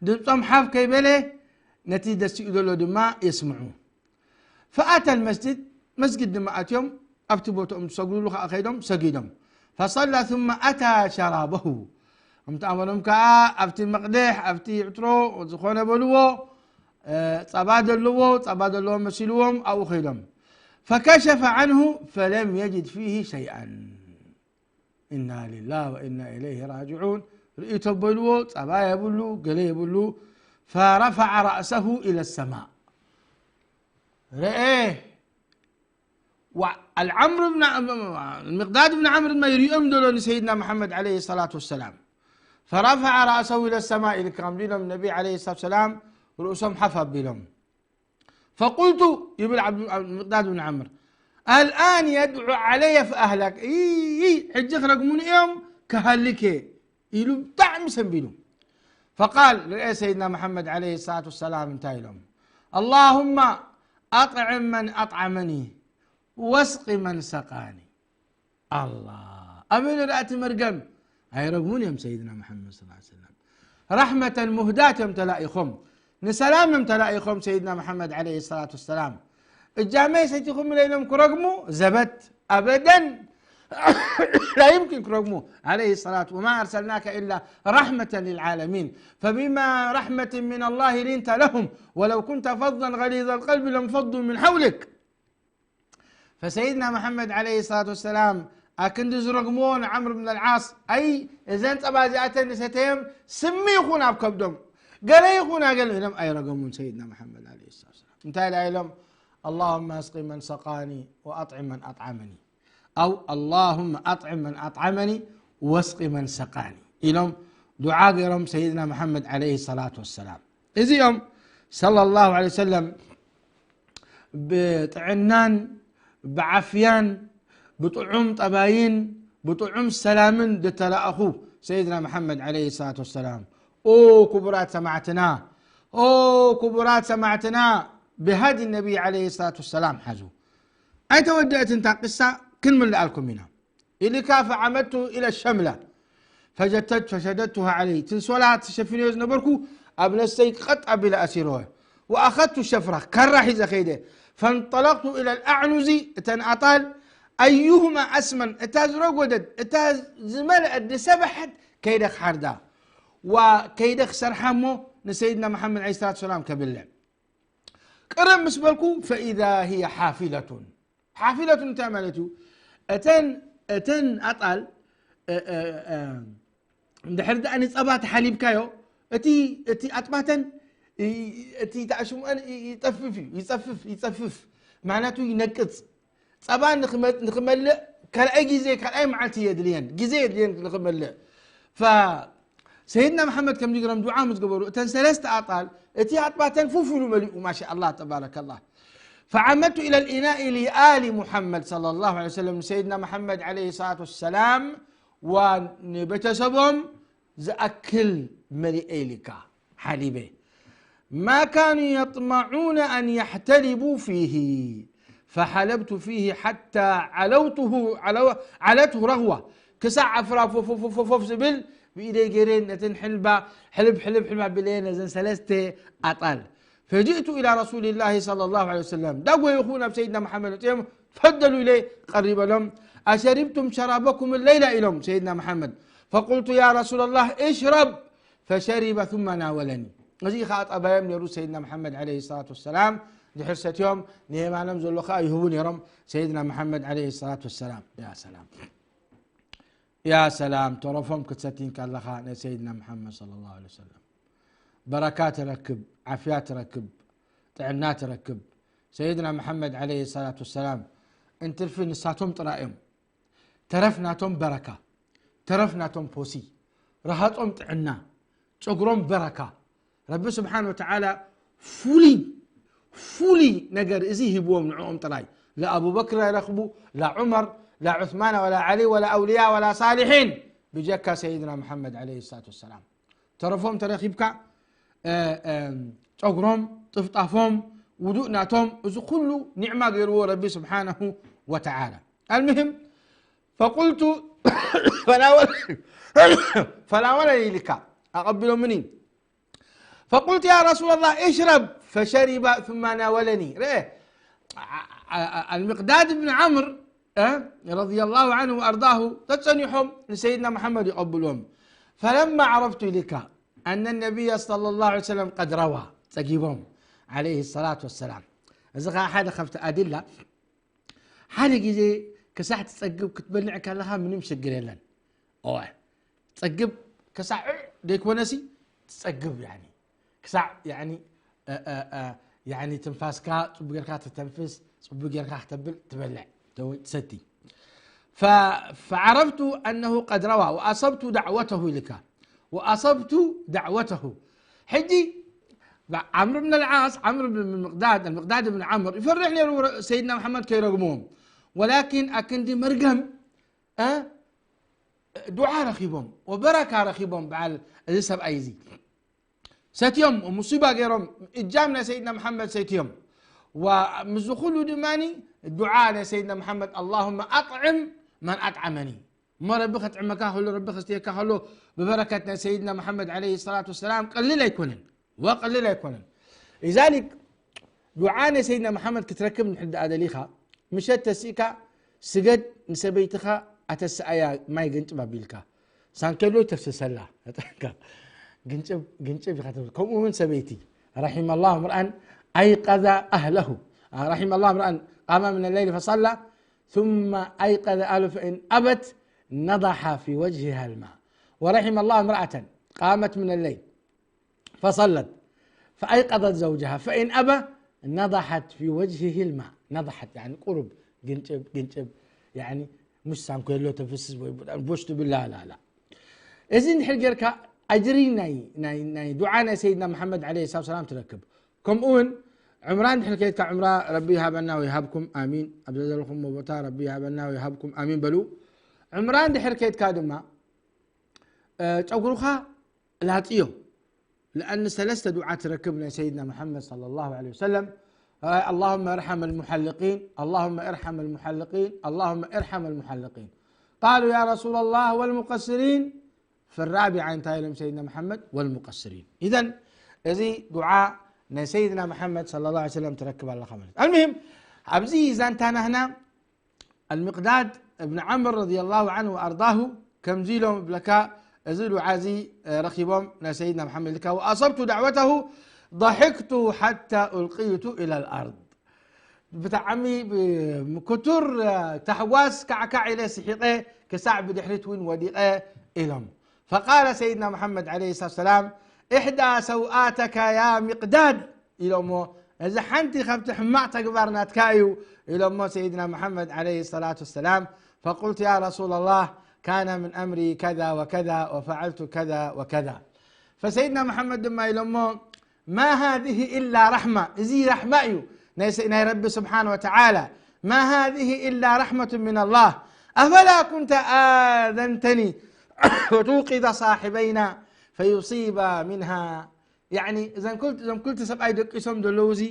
ድምጾም ሓፍ ከይበለ ነቲ ደሲኡ ዘሎ ድማ የስምዑ። فأتى المسجد، መስጊድ ድማ ኣትዮም ኣብቲ ቦትኦም ዝሰግዱሉ ከኣ ከይዶም ሰጊዶም። فصلى ثم أتى شرابه، ከምቲ ኣመሎም ከኣ ኣብቲ መቕድሕ ኣብቲ ዕትሮ ዝኾነ በልዎ እ፣ ጸባ ዘለዎ ጸባ ዘለዎ መሲልዎም ኣብኡ ከይዶም። فكشف عنه فلم يجد فيه شيئا. إنا لله وإنا إليه راجعون። ርእይቶ በልዎ ጸባ የብሉ ገለ የብሉ። فرفع رأسه إلى السماء። ረኤ ዓምር ብን፣ ሚቅዳድ ብን ዓምር ድማ ይሪኦም ደሎ ንሰይድና መሓመድ ዓለይሂ ሰላቱ ወሰላም። ፈረፈዐ ረእሰሁ ኢለ ሰማእ ኢልካ ከም ኢሎም ነቢ ዓለይሂ ሰላቱ ወሰላም ርእሶም ሓፍ ኣቢሎም። ፈቁልቱ ይብል ዓብዱ-፣ ሚቅዳድ ብን ዓምር፣ ኣልኣን የድዑ ዓለየ ፈኣህለክ፣ ሕጂ ክረግሙኒ እዮም ክሃልክ እየ ኢሉ ብጣዕሚ ሰንቢዱ። ፈቃል ርአ ሰይድና መሓመድ ዓለይሂ ሰላቱ ወሰላም እንታይ ኢሎም፣ ኣላሁማ ኣጥዕም መን ኣጥዓመኒ ወስቂ መን ሰቃኒ። ኣላ ኣበይ ደኣ እቲ መርገም? ኣይረግሙን እዮም ሰይድና መሓመድ ሰለላሁ ዐለይሂ ወሰለም። ራሕመተን ሙህዳት እዮም ተላኢኾም፣ ንሰላም እዮም ተላኢኾም ሰይድና መሓመድ ዓለይሂ ሰላቱ ወሰላም። እጃመይ ሰቲኹም ኢሎም ክረግሙ ዘበት ኣበደን ላ ይምኪን ክረግሙ ዓለይሂ ሰላቱ ወማ ኣርሰልናከ ኢላ ራሕመተን ልልዓለሚን ፈቢማ ራሕመትን ምን ኣላህ ሊንተ ለሁም ወለው ኩንተ ፈዘን ገሊዘ ልቀልቢ ለንፈዱ ምን ሓውልክ። ፈሰይድና መሓመድ ዓለይሂ ሰላቱ ወሰላም ኣክንዲ ዝረግምዎ ንዓምር ብን ኣልዓስ፣ ኣይ እዘን ጸባ እዚኣተን ንሰተየም ስሚ ይኹን ኣብ ከብዶም፣ ገለ ይኹን ኣገለ ኢሎም ኣይረገሙን ሰይድና መሓመድ ዓለይሂ ሰላቱ ወሰላም። እንታይ ደኣ ኢሎም? ኣላሁመ ኣስቂ መን ሰቃኒ ወኣጥዕም መን ኣጥዓመኒ፣ ኣው ኣላሁመ ኣጥዕም መን ኣጥዓመኒ ወስቂ መን ሰቃኒ ኢሎም ዱዓ ገይሮም ሰይድና መሓመድ ዓለይሂ ሰላቱ ወሰላም። እዚኦም ሰለላሁ ዐለይሂ ወሰለም ብጥዕናን ብዓፍያን ብጥዑም ጠባይን ብጥዑም ሰላምን ዝተላእኹ ሰይድና መሓመድ ዓለይሂ ሰላቱ ወሰላም። ኦ ክቡራት ሰማዕትና፣ ኦ ክቡራት ሰማዕትና፣ ብሃዲ ነቢ ዓለይሂ ሰላቱ ወሰላም ሓዙ። ኣይተወደአትን እታ ቅሳ፣ ክንምልኣልኩም ኢና። ኢልካ ፈዓመድቱ ኢለ ሸምላ ፈጀተት-፣ ፈሸደትሃ ዓለይ፣ እቲ ኣንሶላ ተሸፊነዮ ዝነበርኩ ኣብ ነሰይ ቀጥ ኣቢለ ኣሲረወ። ወኣኸቱ ሸፍራ፣ ካራ ሒዘ ከይደ። ፈንጠለቅቱ ኢለ ልኣዕኑዚ፣ እተን ኣጣል፣ ኣዩሁማ ኣስመን፣ እታ ዝረጎደት፣ እታ ዝመልአት፣ ዝሰበሐት፣ ከይደ ክሓርዳ። ዋ ከይደ ክሰርሓ እሞ ንሰይድና መሓመድ ዓለይሂ ሰላቱ ሰላም ከብልዕ። ቅርብ ምስ በልኩ፣ ፈኢዛ ሂየ ሓፊለቱን። ሓፊለቱን እንታይ ማለት እዩ? እተን፣ እተን ኣጣል፣ እ፣ እ፣ እ፣ እንድሕር ደኣ ንጸባ ተሓሊብካዮ፣ እቲ፣ እቲ ኣጥባተን፣ ይ-፣ እቲ ተኣሽሙአን ይ-፣ ይጠፍፍ እዩ፣ ይጸፍፍ፣ ይጸፍፍ። ማለቱ ይነቅጽ። ጸባ ንኽመ-፣ ንኽመልእ ካልኣይ ግዜ፣ ካልኣይ መዓልቲ የድልየን፣ ግዜ የድልየን ንኽመልእ። ፈ-፣ ሰይድና መሓመድ ከምዚ ገይሮም ዱዓ ምስ ገበሩ፣ እተን ሰለስተ ኣጣል፣ እቲ ኣጥባተን ፉፍ ኢሉ መሊኡ፣ ማሻ ኣላህ፣ ተባረከላህ። ፈዓመድቱ ኢለ ልኢናኢ ሊኣሊ ሙሓመድ ሰለላሁ ዐለይሂ ወሰለም፣ ንሰይድና መሓመድ ዓለይሂ ሰላቱ ወሰላም ወንቤተሰቦም ዝኣክል መሊኤ ኢልካ ሓሊበ። ማ ካኑ የጥመዑነ ኣን የሕተሊቡ ፊሂ ፈሓለብቱ ፊሂ ሓታ ዓለውትሁ፣ ዓለወ-፣ ዓለትሁ ረግዋ። ክሳዕ ኣፍራ ፎፎፎፎፎፍ ዝብል ብኢደይ ገይረ ነተን ሕልባ ሕልብ ሕልብ ሕልብ ኣቢለየ ነዘን ሰለስተ ኣጣል። ፈጅእቱ ኢላ ረሱልላሂ ሰለላሁ ዐለይሂ ወሰለም፣ ዳጎየኹ ናብ ሰይድና መሓመድ መፅኦም፣ ፈደሉ ኢለ ቀሪበሎም። ኣሸሪብቱም ሸራበኩም ለይላ ኢሎም ሰይድና መሓመድ። ፈቁልቱ ያ ረሱለላህ እሽረብ፣ ፈሸሪበ ثم ናወለኒ። እዚ ኸዓ ጠባዮም ነይሩ ሰይድና መሓመድ ዓለይሂ ሰላቱ ወሰላም። ድሕር ሰትዮም ንየማኖም ዘሎ ኸዓ ይህቡ ነይሮም ሰይድና መሓመድ ዓለይሂ ሰላቱ ወሰላም። ያ ሰላም፣ ያ ሰላም፣ ተረፎም ክትሰትይ ከለኻ ናይ ሰይድና መሓመድ ሰለላሁ ዐለይሂ ወሰለም በረካ ትረክብ፣ ዓፍያ ትረክብ፣ ጥዕና ትረክብ። ሰይድና መሓመድ ዓለይሂ ሰላቱ ወሰላም እንትርፊ ንሳቶም ጥራይ እዮም። ተረፍ ናቶም በረካ፣ ተረፍ ናቶም ፖሲ፣ ረሃጾም ጥዕና፣ ጨጉሮም በረካ። ረቢ ስብሓን ወተዓላ ፍሉይ፣ ፍሉይ ነገር እዚ ሂብዎም ንዕኦም ጥራይ። ለኣቡበክር ኣይረኽቡ፣ ላ ዑመር፣ ላ ዑስማን፣ ወላ ዓሊ፣ ወላ ኣውልያ፣ ወላ ሳሊሒን፣ ብጀካ ሰይድና መሓመድ ዓለይሂ ሰላቱ ወሰላም። ተረፎም ተረኺብካ፣ እ፣ እ፣ ጨጉሮም፣ ጥፍጣፎም፣ ውዱእ ናቶም፣ እዚ ኩሉ ኒዕማ ገይርዎ ረቢ ስብሓነሁ ወተዓላ። ኣልምህም፣ ፈቁልቱ፣ ፈናወለ-፣ ፈናወለኒ ኢልካ፣ ኣቐቢሎምኒ። ፈቁልቱ፣ ያ ረሱለላህ፣ እሽረብ፣ ፈሸሪበ፣ ثم ናወለኒ። ርአ፣ አ-፣ አ-፣ አ-፣ ኣልሚቅዳድ ብን ዓምር፣ እ፣ ረዲየላሁ ዐንሁ ወኣርዳሁ፣ ተጸኒሖም ንሰይድና መሓመድ ይቐብልዎም። ፈለማ ዓረፍቱ ኢልካ፣ ኣነ ነቢይ ሰለላሁ ዐለይሂ ወሰለም ቀድ ረዋ፣ ጸጊቦም፣ ዓለይሂ ሰላቱ ወሰላም። እዚ ኸዓ ሓደ ካብቲ ኣድላ፣ ሓደ ግዜ ክሳዕ ትጸግብ ክትበልዕ ከለኻ ምንም ሽግር የለን። እወ፣ ጸግብ ክሳዕ ዑዕ ደይኮነሲ ትጸግብ፣ ያኒ፣ ክሳዕ፣ ያኒ፣ እ፣ እ፣ እ፣ ያኒ፣ ትንፋስካ ጽቡቅ ጌርካ ትተንፍስ፣ ጽቡቅ ጌርካ ክተብል ትበልዕ። ሰቲ فعرفت أنه قد روى وأصبت دعوته لك وأصبت دعوته. ሕጂ ዓምር ብን ኣልዓስ ዓምር ብን ምቅዳድ ኣልምቅዳድ ብን ዓምር ይፈርሕ ነይሩ ሰይድና መሓመድ ከይረግምዎም ወላኪን ኣክንዲ መርገም እ፣ ዱዓ ረኺቦም ወበረካ ረኺቦም በዓል እዚ ሰብኣይ እዚ ሰትዮም ሙሲባ ገይሮም እጃም ናይ ሰይድና መሓመድ ሰትዮም ወምዚ ኩሉ ድማ ዱዓ ናይ ሰይድና መሓመድ اللهم أطعم من أطعمني እሞ ረቢ ከጥዕመካ ከሎ ረቢ ከስትየካ ከሎ ብበረከት ናይ ሰይድና መሓመድ عليه الصلاة والسلام ቀሊል ኣይኮነን ወቀሊል ኣይኮነን لذلك ዱዓ ናይ ሰይድና መሓመድ ክትረክብ ንሕዳኣ ደሊኻ ምሸት ተሲእካ ስገድ ንሰበይትኻ ኣተስኣያ ማይ ግንጭብ ኣቢልካ ሳንከሎ ተፍስሰላ ግንጭብ ግንጭብ ኢኻ ከምኡ እውን ሰበይቲ رحم الله امرأ أيقظ أهله رحم الله امرأ قام من الليل فصلى ثم أيقظ أهله فإن أبت نضح في وجهها الماء ورحم الله امرأة قامت من الليل فصلت فأيقظت زوجها فإن أبى نضحت في وجهه الماء نضحت يعني قرب ግንጭብ ግንጭብ يعني مش ሳንኮሎ ተፍስስ ወይ ቦሽ ትብላ ላላ እዚ እንድሕር ጌርካ ኣጅሪ ናይ ናይ ናይ ዱዓ ናይ ሰይድና መሓመድ عليه الصلاة والسلام ትረክብ ከምኡ እውን ዕምራ እንድሕር ከይድካ ዕምራ ረቢ ይሃበና ወይ ይሃብኩም ኣሚን ኣብ ዘለኹሞ ቦታ ረቢ ይሃበና ወይ ይሃብኩም ኣሚን በሉ ዕምራ እንድሕር ከይድካ ድማ ጨጉርኻ ላጥዮ لأن ሰለስተ ዱዓ ትረክብ ናይ ሰይድና መሓመድ صلى الله عليه وسلم اللهم ارحم المحلقين اللهم ارحم المحلقين اللهم ارحم المحلقين قالوا يا رسول الله والمقصرين في الرابعة እንታይ ኢሎም ሰይድና መሓመድ والمقصرين إذن እዚ ዱዓ ናይ ሰይድና መሓመድ صلى الله عليه وسلم ትረክብ ኣለኻ ማለት المهم ኣብዚ ዛንታና ህና المقداد بن عمرو رضي الله عنه وأرضاه ከምዚ ኢሎም ብለካ እዚ ዱዓ እዚ ረኺቦም ናይ ሰይድና መሓመድ ኢልካ وأصبت دعوته ضحكت حتى ألقيت إلى الأرض ብጣዕሚ ክቱር ታሕጓስ ካዕካዕ ኢለ ስሒቐ ክሳዕ ብድሕሪት እውን ወዲቐ ኢሎም فقال سيدنا محمد عليه الصلاة والسلام احدى سوآتك يا مقداد ኢሎሞ እዚ ሓንቲ ካብቲ ሕማቕ ተግባር ናትካ እዩ ኢሎሞ ሰይድና መሓመድ عليه الصلاة والسلام فقلت يا رسول الله كان من أمري كذا وكذا وفعلت كذا وكذا فسيدنا محمد ድማ ኢሎሞ ما هذه إلا رحمة እዚ ራሕማ እዩ ናይ ረቢ ስብሓን ወተዓላ ما هذه إلا رحمة من الله أفلا كنت آذنتني وتوقظ صاحبينا فيصيبا منها ያኒ እዞም ክልተ ሰብኣይ ደቂሶም ዘለዉ እዚ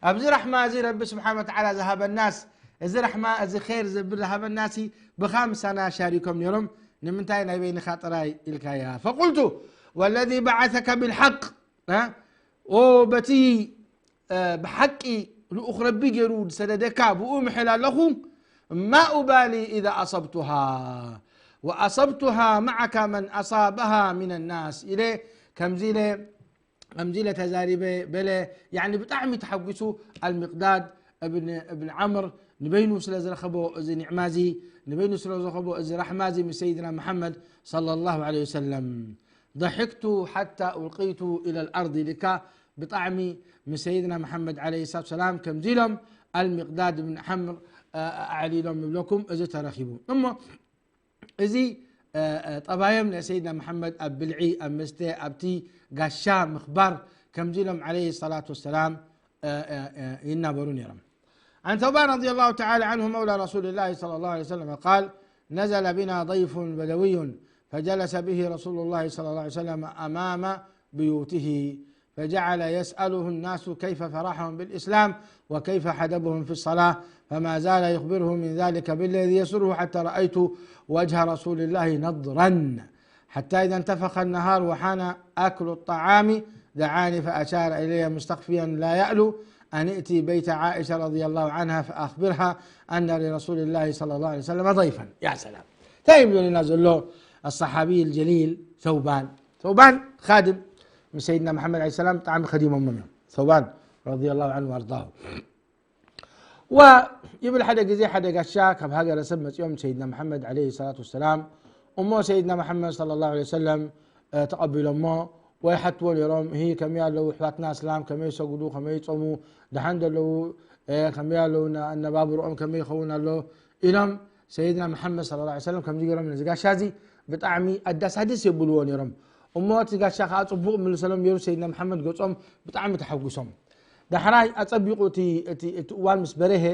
ኣብዚ ራሕማ እዚ ረቢ ስብሓን ወተዓላ ዝሃበናስ እዚ ራሕማ እዚ ር ዘብል ዝሃበናሲ ብኻ ምሳና ሻሪኮም ነይሮም ንምንታይ ናይ በይንኻ ጥራይ ኢልካያ فقلت والذي بعثك بالحق ኦ በቲ ብሓቂ ልኡኽ ረቢ ገይሩ ዝሰደደካ ብኡ ምሕል ኣለኹ ما أبالي إذا أصبتها وأصبتها معك من أصابها من الناس ኢለ ከምዚ ኢለ ከምዚ ኢለ ተዛሪበ በለ ያኒ ብጣዕሚ ተሓጒሱ ኣልሚቅዳድ እብን እብን ዓምር ንበይኑ ስለ ዝረኸቦ እዚ ኒዕማ እዚ ንበይኑ ስለ ዝረኸቦ እዚ ራሕማ እዚ ምስ ሰይድና መሓመድ صلى الله عليه وسلم ضحكت حتى ألقيت إلى الأرض ኢልካ ብጣዕሚ ምስ ሰይድና መሓመድ عليه الصلاة والسلام ከምዚ ኢሎም ኣልሚቅዳድ እብን ዓምር ኣዕሊሎም ይብለኩም እዚ ተረኺቡ እሞ እዚ ጠባዮም ናይ ሰይድና መሓመድ ኣብ ብልዒ ኣብ መስተ ኣብቲ ጋሻ ምኽባር ከምዚ ኢሎም عليه الصلاة والسلام ይናበሩ ነይሮም عن ثوبان رضي الله تعالى عنه مولى رسول الله صلى الله عليه وسلم قال نزل بنا ضيف بدوي فجلس به رسول الله صلى الله عليه وسلم أمام بيوته فجعل يسأله الناس كيف فرحهم بالإسلام وكيف حدبهم في الصلاة فما زال يخبره من ذلك بالذي يسره حتى رأيت وجه رسول الله نضرا حتى إذا انتفخ النهار وحان أكل الطعام دعاني فأشار إلي مستخفيا لا يألو أن ائتي بيت عائشة رضي الله عنها فأخبرها أن لرسول الله صلى الله عليه وسلم ضيفا يا سلام تايم لنا زلو الصحابي الجليل ثوبان ثوبان خادم من سيدنا محمد عليه السلام طعم خديم أمنا ثوبان رضي الله عنه وأرضاه و يبل حدا جزي حدا قشا كب هاجر سب مسيوم سيدنا محمد عليه الصلاة والسلام أمه سيدنا محمد صلى الله عليه وسلم تقبل أمه ويحتوا لرم هي كم يالو حواتنا أسلام كم يسجدوا كم يصوموا دحند لو كم يالو أن باب رؤم كم يخون له ኢሎም ሰይድና መሓመድ صلى الله عليه وسلم ከምዚ ገይሮም ነዚ ጋሻ እዚ ብጣዕሚ ኣዳሳድስ የብልዎ ነይሮም። እሞ እቲ ጋሻ ከዓ ፅቡቕ ምልሰሎም ገይሩ ሰይድና መሓመድ ገጾም ብጣዕሚ ተሓጒሶም። ዳሕራይ ኣጸቢቑ እቲ እቲ እቲ እዋን ምስ በረሀ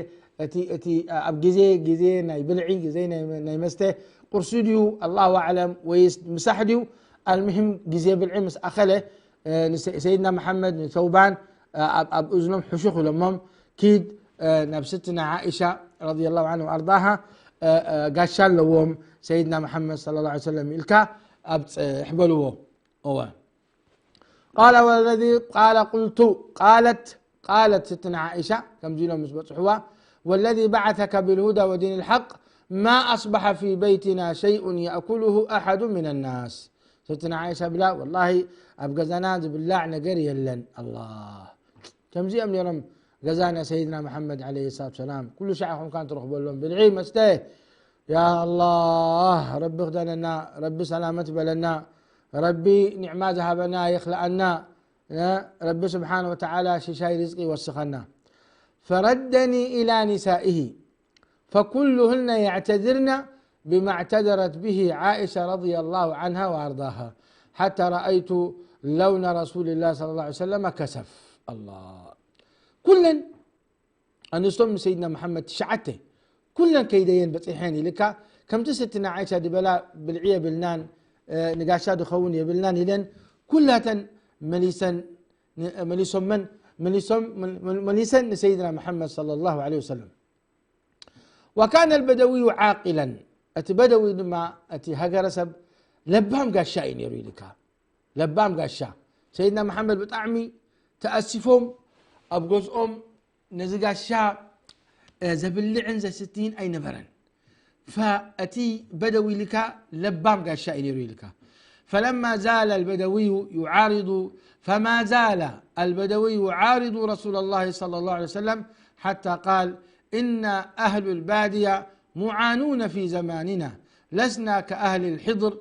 እቲ እቲ ኣብ ግዜ ግዜ ናይ ብልዒ ግዜ ናይ ናይ መስተ ቁርሲ ድዩ ኣላሁ ኣዕለም ወይስ ምሳሕ ድዩ ኣልምሂም ግዜ ብልዒ ምስ ኣኸለ ንሰይድና መሓመድ ንተውባን ኣብ እዝኖም ሕሹኽ ኢሎሞም ኪድ ናብ ስትና ዓኢሻ ረዲየላሁ ዐንሃ ወኣርዳሃ ጋሻ ኣለዎም ሰይድና መሓመድ صلى الله عليه وسلم ኢልካ ኣብፅሕ በልዎ። እወ ቃለ ወለዚ ቃለ ቁልቱ ቃለት ቃለት ስትና ዓኢሻ ከምዚ ኢሎም ምስ በፅሕዋ ወለዚ በዓተከ ብልሁዳ ወዲን ልሓቅ ማ ኣስበሐ ፊ በይትና ሸይኡን የእኩሉሁ ኣሓዱ ምን ናስ ስትና ዓኢሻ ብላ ወላሂ ኣብ ገዛና ዝብላዕ ነገር የለን ኣላ ከምዚኦም ነይሮም ገዛና ሰይድና መሓመድ ለ ሰላት ሰላም ኩሉ ሻዕ ኮንካ ትረኽበሎም ብልዒ መስተ ያ ኣላህ ረቢ ክደነና ረቢ ሰላመት በለና ረቢ ኒዕማ ዝሃበና ይኽልኣና ረቢ ስብሓን ወተዓላ ሽሻይ ርዝቂ ይወስኸና ፈረደኒ ኢላ ኒሳኢሂ فكلهن يعتذرن بما اعتذرت به عائشة رضي الله عنها وأرضاها حتى رأيت لون رسول الله صلى الله عليه وسلم كسف الله ኩለን ኣንስቶም ንሰይድና መሓመድ ትሽዓተ ኩለን ከይደየን በፂሐን ኢልካ ከምቲ ስትና ዓይሻ ዝበላ ብልዒ የብልናን ንጋሻ ዝኸውን የብልናን ኢለን ኩላተን መሊሰን መሊሶመን መሊሶም መሊሰን ንሰይድና መሓመድ صلى الله عليه وسلم وكان البدوي عاقلا እቲ በደዊ ድማ እቲ ሃገረሰብ ለባም ጋሻ እዩ ነይሩ ኢልካ ለባም ጋሻ ሰይድና መሓመድ ብጣዕሚ ተኣሲፎም ኣብ ገዝኦም ነዚ ጋሻ ዘብልዕን ዘስትይን ኣይነበረን ፈእቲ በደዊ ኢልካ ለባም ጋሻ እዩ ነይሩ ኢልካ فلما زال البدوي يعارض فما زال البدوي يعارض رسول الله صلى الله عليه وسلم حتى قال إن أهل البادية معانون في زماننا لسنا كأهل الحضر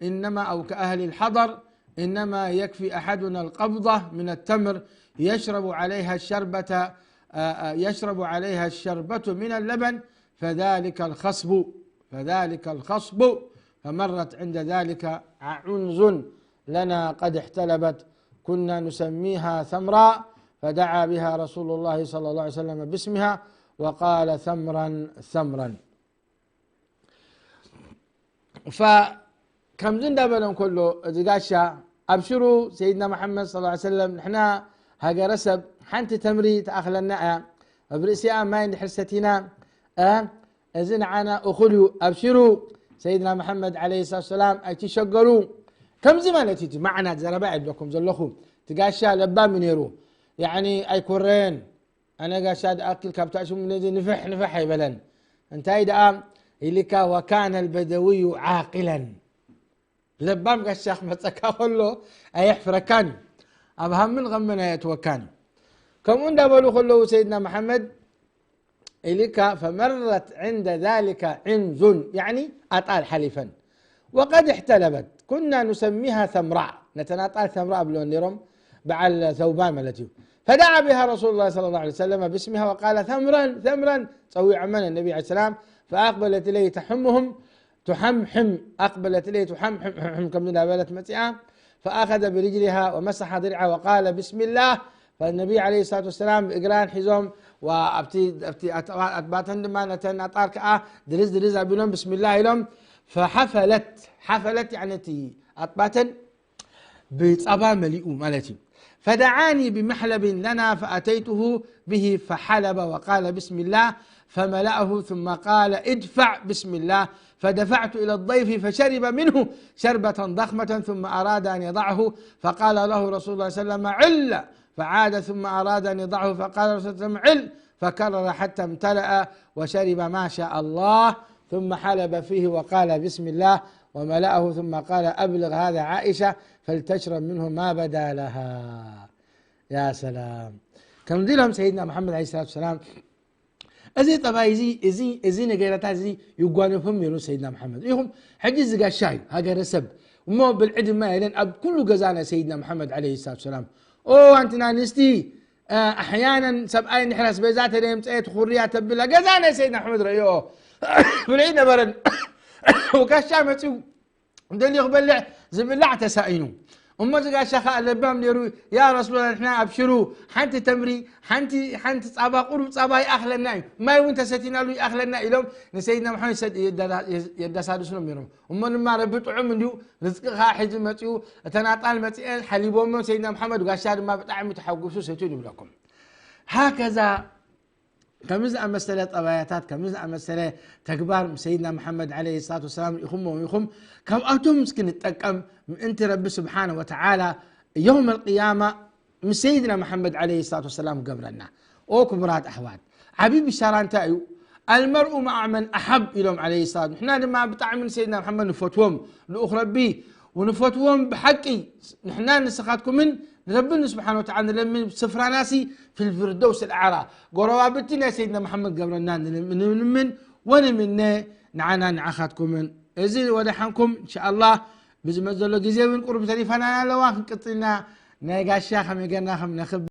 إنما أو كأهل الحضر إنما يكفي أحدنا القبضة من التمر يشرب عليها الشربة يشرب عليها الشربة من اللبن فذلك الخصب فذلك الخصب فمرت عند ذلك عنز لنا قد احتلبت كنا نسميها ثمراء فدعا بها رسول الله صلى الله عليه وسلم باسمها وقال ثمرا ثمرا فكمز እንዳበለ እንከሎ እዚ ጋሻ ኣብሽሩ ሰይድና መሓመድ صلى الله عليه وسلم ንሕና ሃገረሰብ ሓንቲ ተምሪ ትኣኽለና እያ ኣብ ርእሲኣ ማይ እንድሕር ሰቲና እዚ ንዓና እኹል እዩ ኣብሽሩ ሰይድና መሓመድ عليه الصلاة والسلام ኣይትሸገሩ ከምዚ ማለት እዩ ማዕና ዘረባ ይብለኩም ዘለኹ ትጋሻ ለባም ነይሩ ያኒ ኣይኮረን ኣነ ጋሻ ዝኣክል ካብ ታእሽሙ ነዚ ንፍሕ ንፍሕ ኣይበለን እንታይ ደኣ ኢልካ وكان البدوي عاقلا ለባም ጋሻ ክመፀካ ከሎ ኣየሕፍረካን እዩ ኣብ ሃምን ቐምን ኣየእትወካን እዩ ከምኡ እንዳበሉ ከለዉ ሰይድና መሓመድ ኢልካ فمرت عند ذلك عنز يعني ኣጣል ሓሊፈን وقد احتلبت كنا نسميها ثمراء ነተን ኣጣል ثمراء ብለወን ነይሮም በዓል ثوبان ማለት እዩ فدعا بها رسول الله صلى الله عليه وسلم باسمها وقال ثمرا ثمرا ፀዊዖመን النبي عليه السلام فأقبلت إليه تحمهم تحمحم أقبلت إليه تحمحم ከምዚ እንዳበለት መፂኣ فأخذ برجلها ومسح ضلعها وقال بسم الله فالنبي عليه الصلاة والسلام ብእግራን ሒዞም ኣብቲ ኣጥባተን ድማ ነተን ኣጣር ከዓ ድርዝ ድርዝ ኣቢሎም ብስሚላህ ኢሎም فحفلت حفلت يعني እቲ ኣጥባተን ብፃባ መሊኡ ማለት እዩ فدعاني بمحلب لنا فأتيته به فحلب وقال بسم الله فملأه ثم قال ادفع بسم الله فدفعت إلى الضيف فشرب منه شربة ضخمة ثم أراد أن يضعه فقال له رسول الله صلى الله عليه وسلم عل فعاد ثم أراد أن يضعه فقال رسول الله صلى الله عليه وسلم عل فكرر حتى امتلأ وشرب ما شاء الله ثم حلب فيه وقال بسم الله وملأه ثم قال أبلغ هذا عائشة فلتشرب منه ما بدا لها يا سلام ከምዚ ኢሎም ሰይድና መሓመድ ለ ሰላት ሰላም እዚ ጠባይ እዚ እዚ እዚ ነገራታት እዚ ይጓነፎም ነይሩ ሰይድና መሓመድ ኢኹም ሕጂ ዝጋሻ እዩ ሃገረሰብ እሞ ብልዒ ድማ የለን ኣብ ኩሉ ገዛ ናይ ሰይድና መሓመድ ለ ሰላት ሰላም ኦ ኣንትና ኣንስቲ ኣሕያናን ሰብኣይ ንሕራስ በዛ ተደምፀየ ትኹርያ ተብላ ገዛ ናይ ሰይድና መሓመድ ረእዮ ብልዒ ነበረን። ወጋሻ መፅኡ ደልዩ ክበልዕ ዝብላዕ ተሳኢኑ። እሞ እዚ ጋሻ ከዓ ለባም ነይሩ። ያ ረሱላ ንሕና ኣብሽሩ፣ ሓንቲ ተምሪ፣ ሓንቲ ሓንቲ ፃባ፣ ቁሩብ ፃባ ይኣኽለና እዩ፣ ማይ እውን ተሰቲናሉ ይኣኽለና ኢሎም ንሰይድና መሓመድ የዳሳድስሎም ነይሮም። እሞ ድማ ረቢ ጥዑም እንዲሁ፣ ርዝቂ ከዓ ሕጂ መፅኡ፣ እተን ኣጣል መፅኤን ሓሊቦሞ፣ ሰይድና መሓመድ ጋሻ ድማ ብጣዕሚ ተሓጉሱ ሰትዩ ይብለኩም። ሃከዛ ከምዚ ዝኣመሰለ ጠባያታት፣ ከምዚ ዝኣመሰለ ተግባር ምስ ሰይድና መሓመድ ዓለይሂ ሰላቱ ወሰላም ርኢኹሞ ኢኹም። ካብኣቶም እስኪ ንጠቀም፣ ምእንቲ ረቢ ስብሓነ ወተዓላ የውመል ቅያማ ምስ ሰይድና መሓመድ ዓለይሂ ሰላቱ ወሰላም ገብረና። ኦ ክቡራት ኣሕዋት፣ ዓብዪ ብሻራ እንታይ እዩ? ኣልመርኡ መዓ መን ኣሓብ ኢሎም ዓለይሂ ሰላም። ንሕና ድማ ብጣዕሚ ንሰይድና መሓመድ ንፈትዎም፣ ልኡኽ ረቢ ونفتوم بحقي نحنا نسخاتكم من ربنا سبحانه وتعالى نلمن سفراناسي في الفردوس الأعلى. قروا بتنا سيدنا محمد قبرنا نلمن ونمن نعنا نعخاتكم من إذن ودحنكم إن شاء الله. بزمزلو جزيوين قرب تليفانا لواخ قطلنا نيقاشا خم يقرنا خم نخب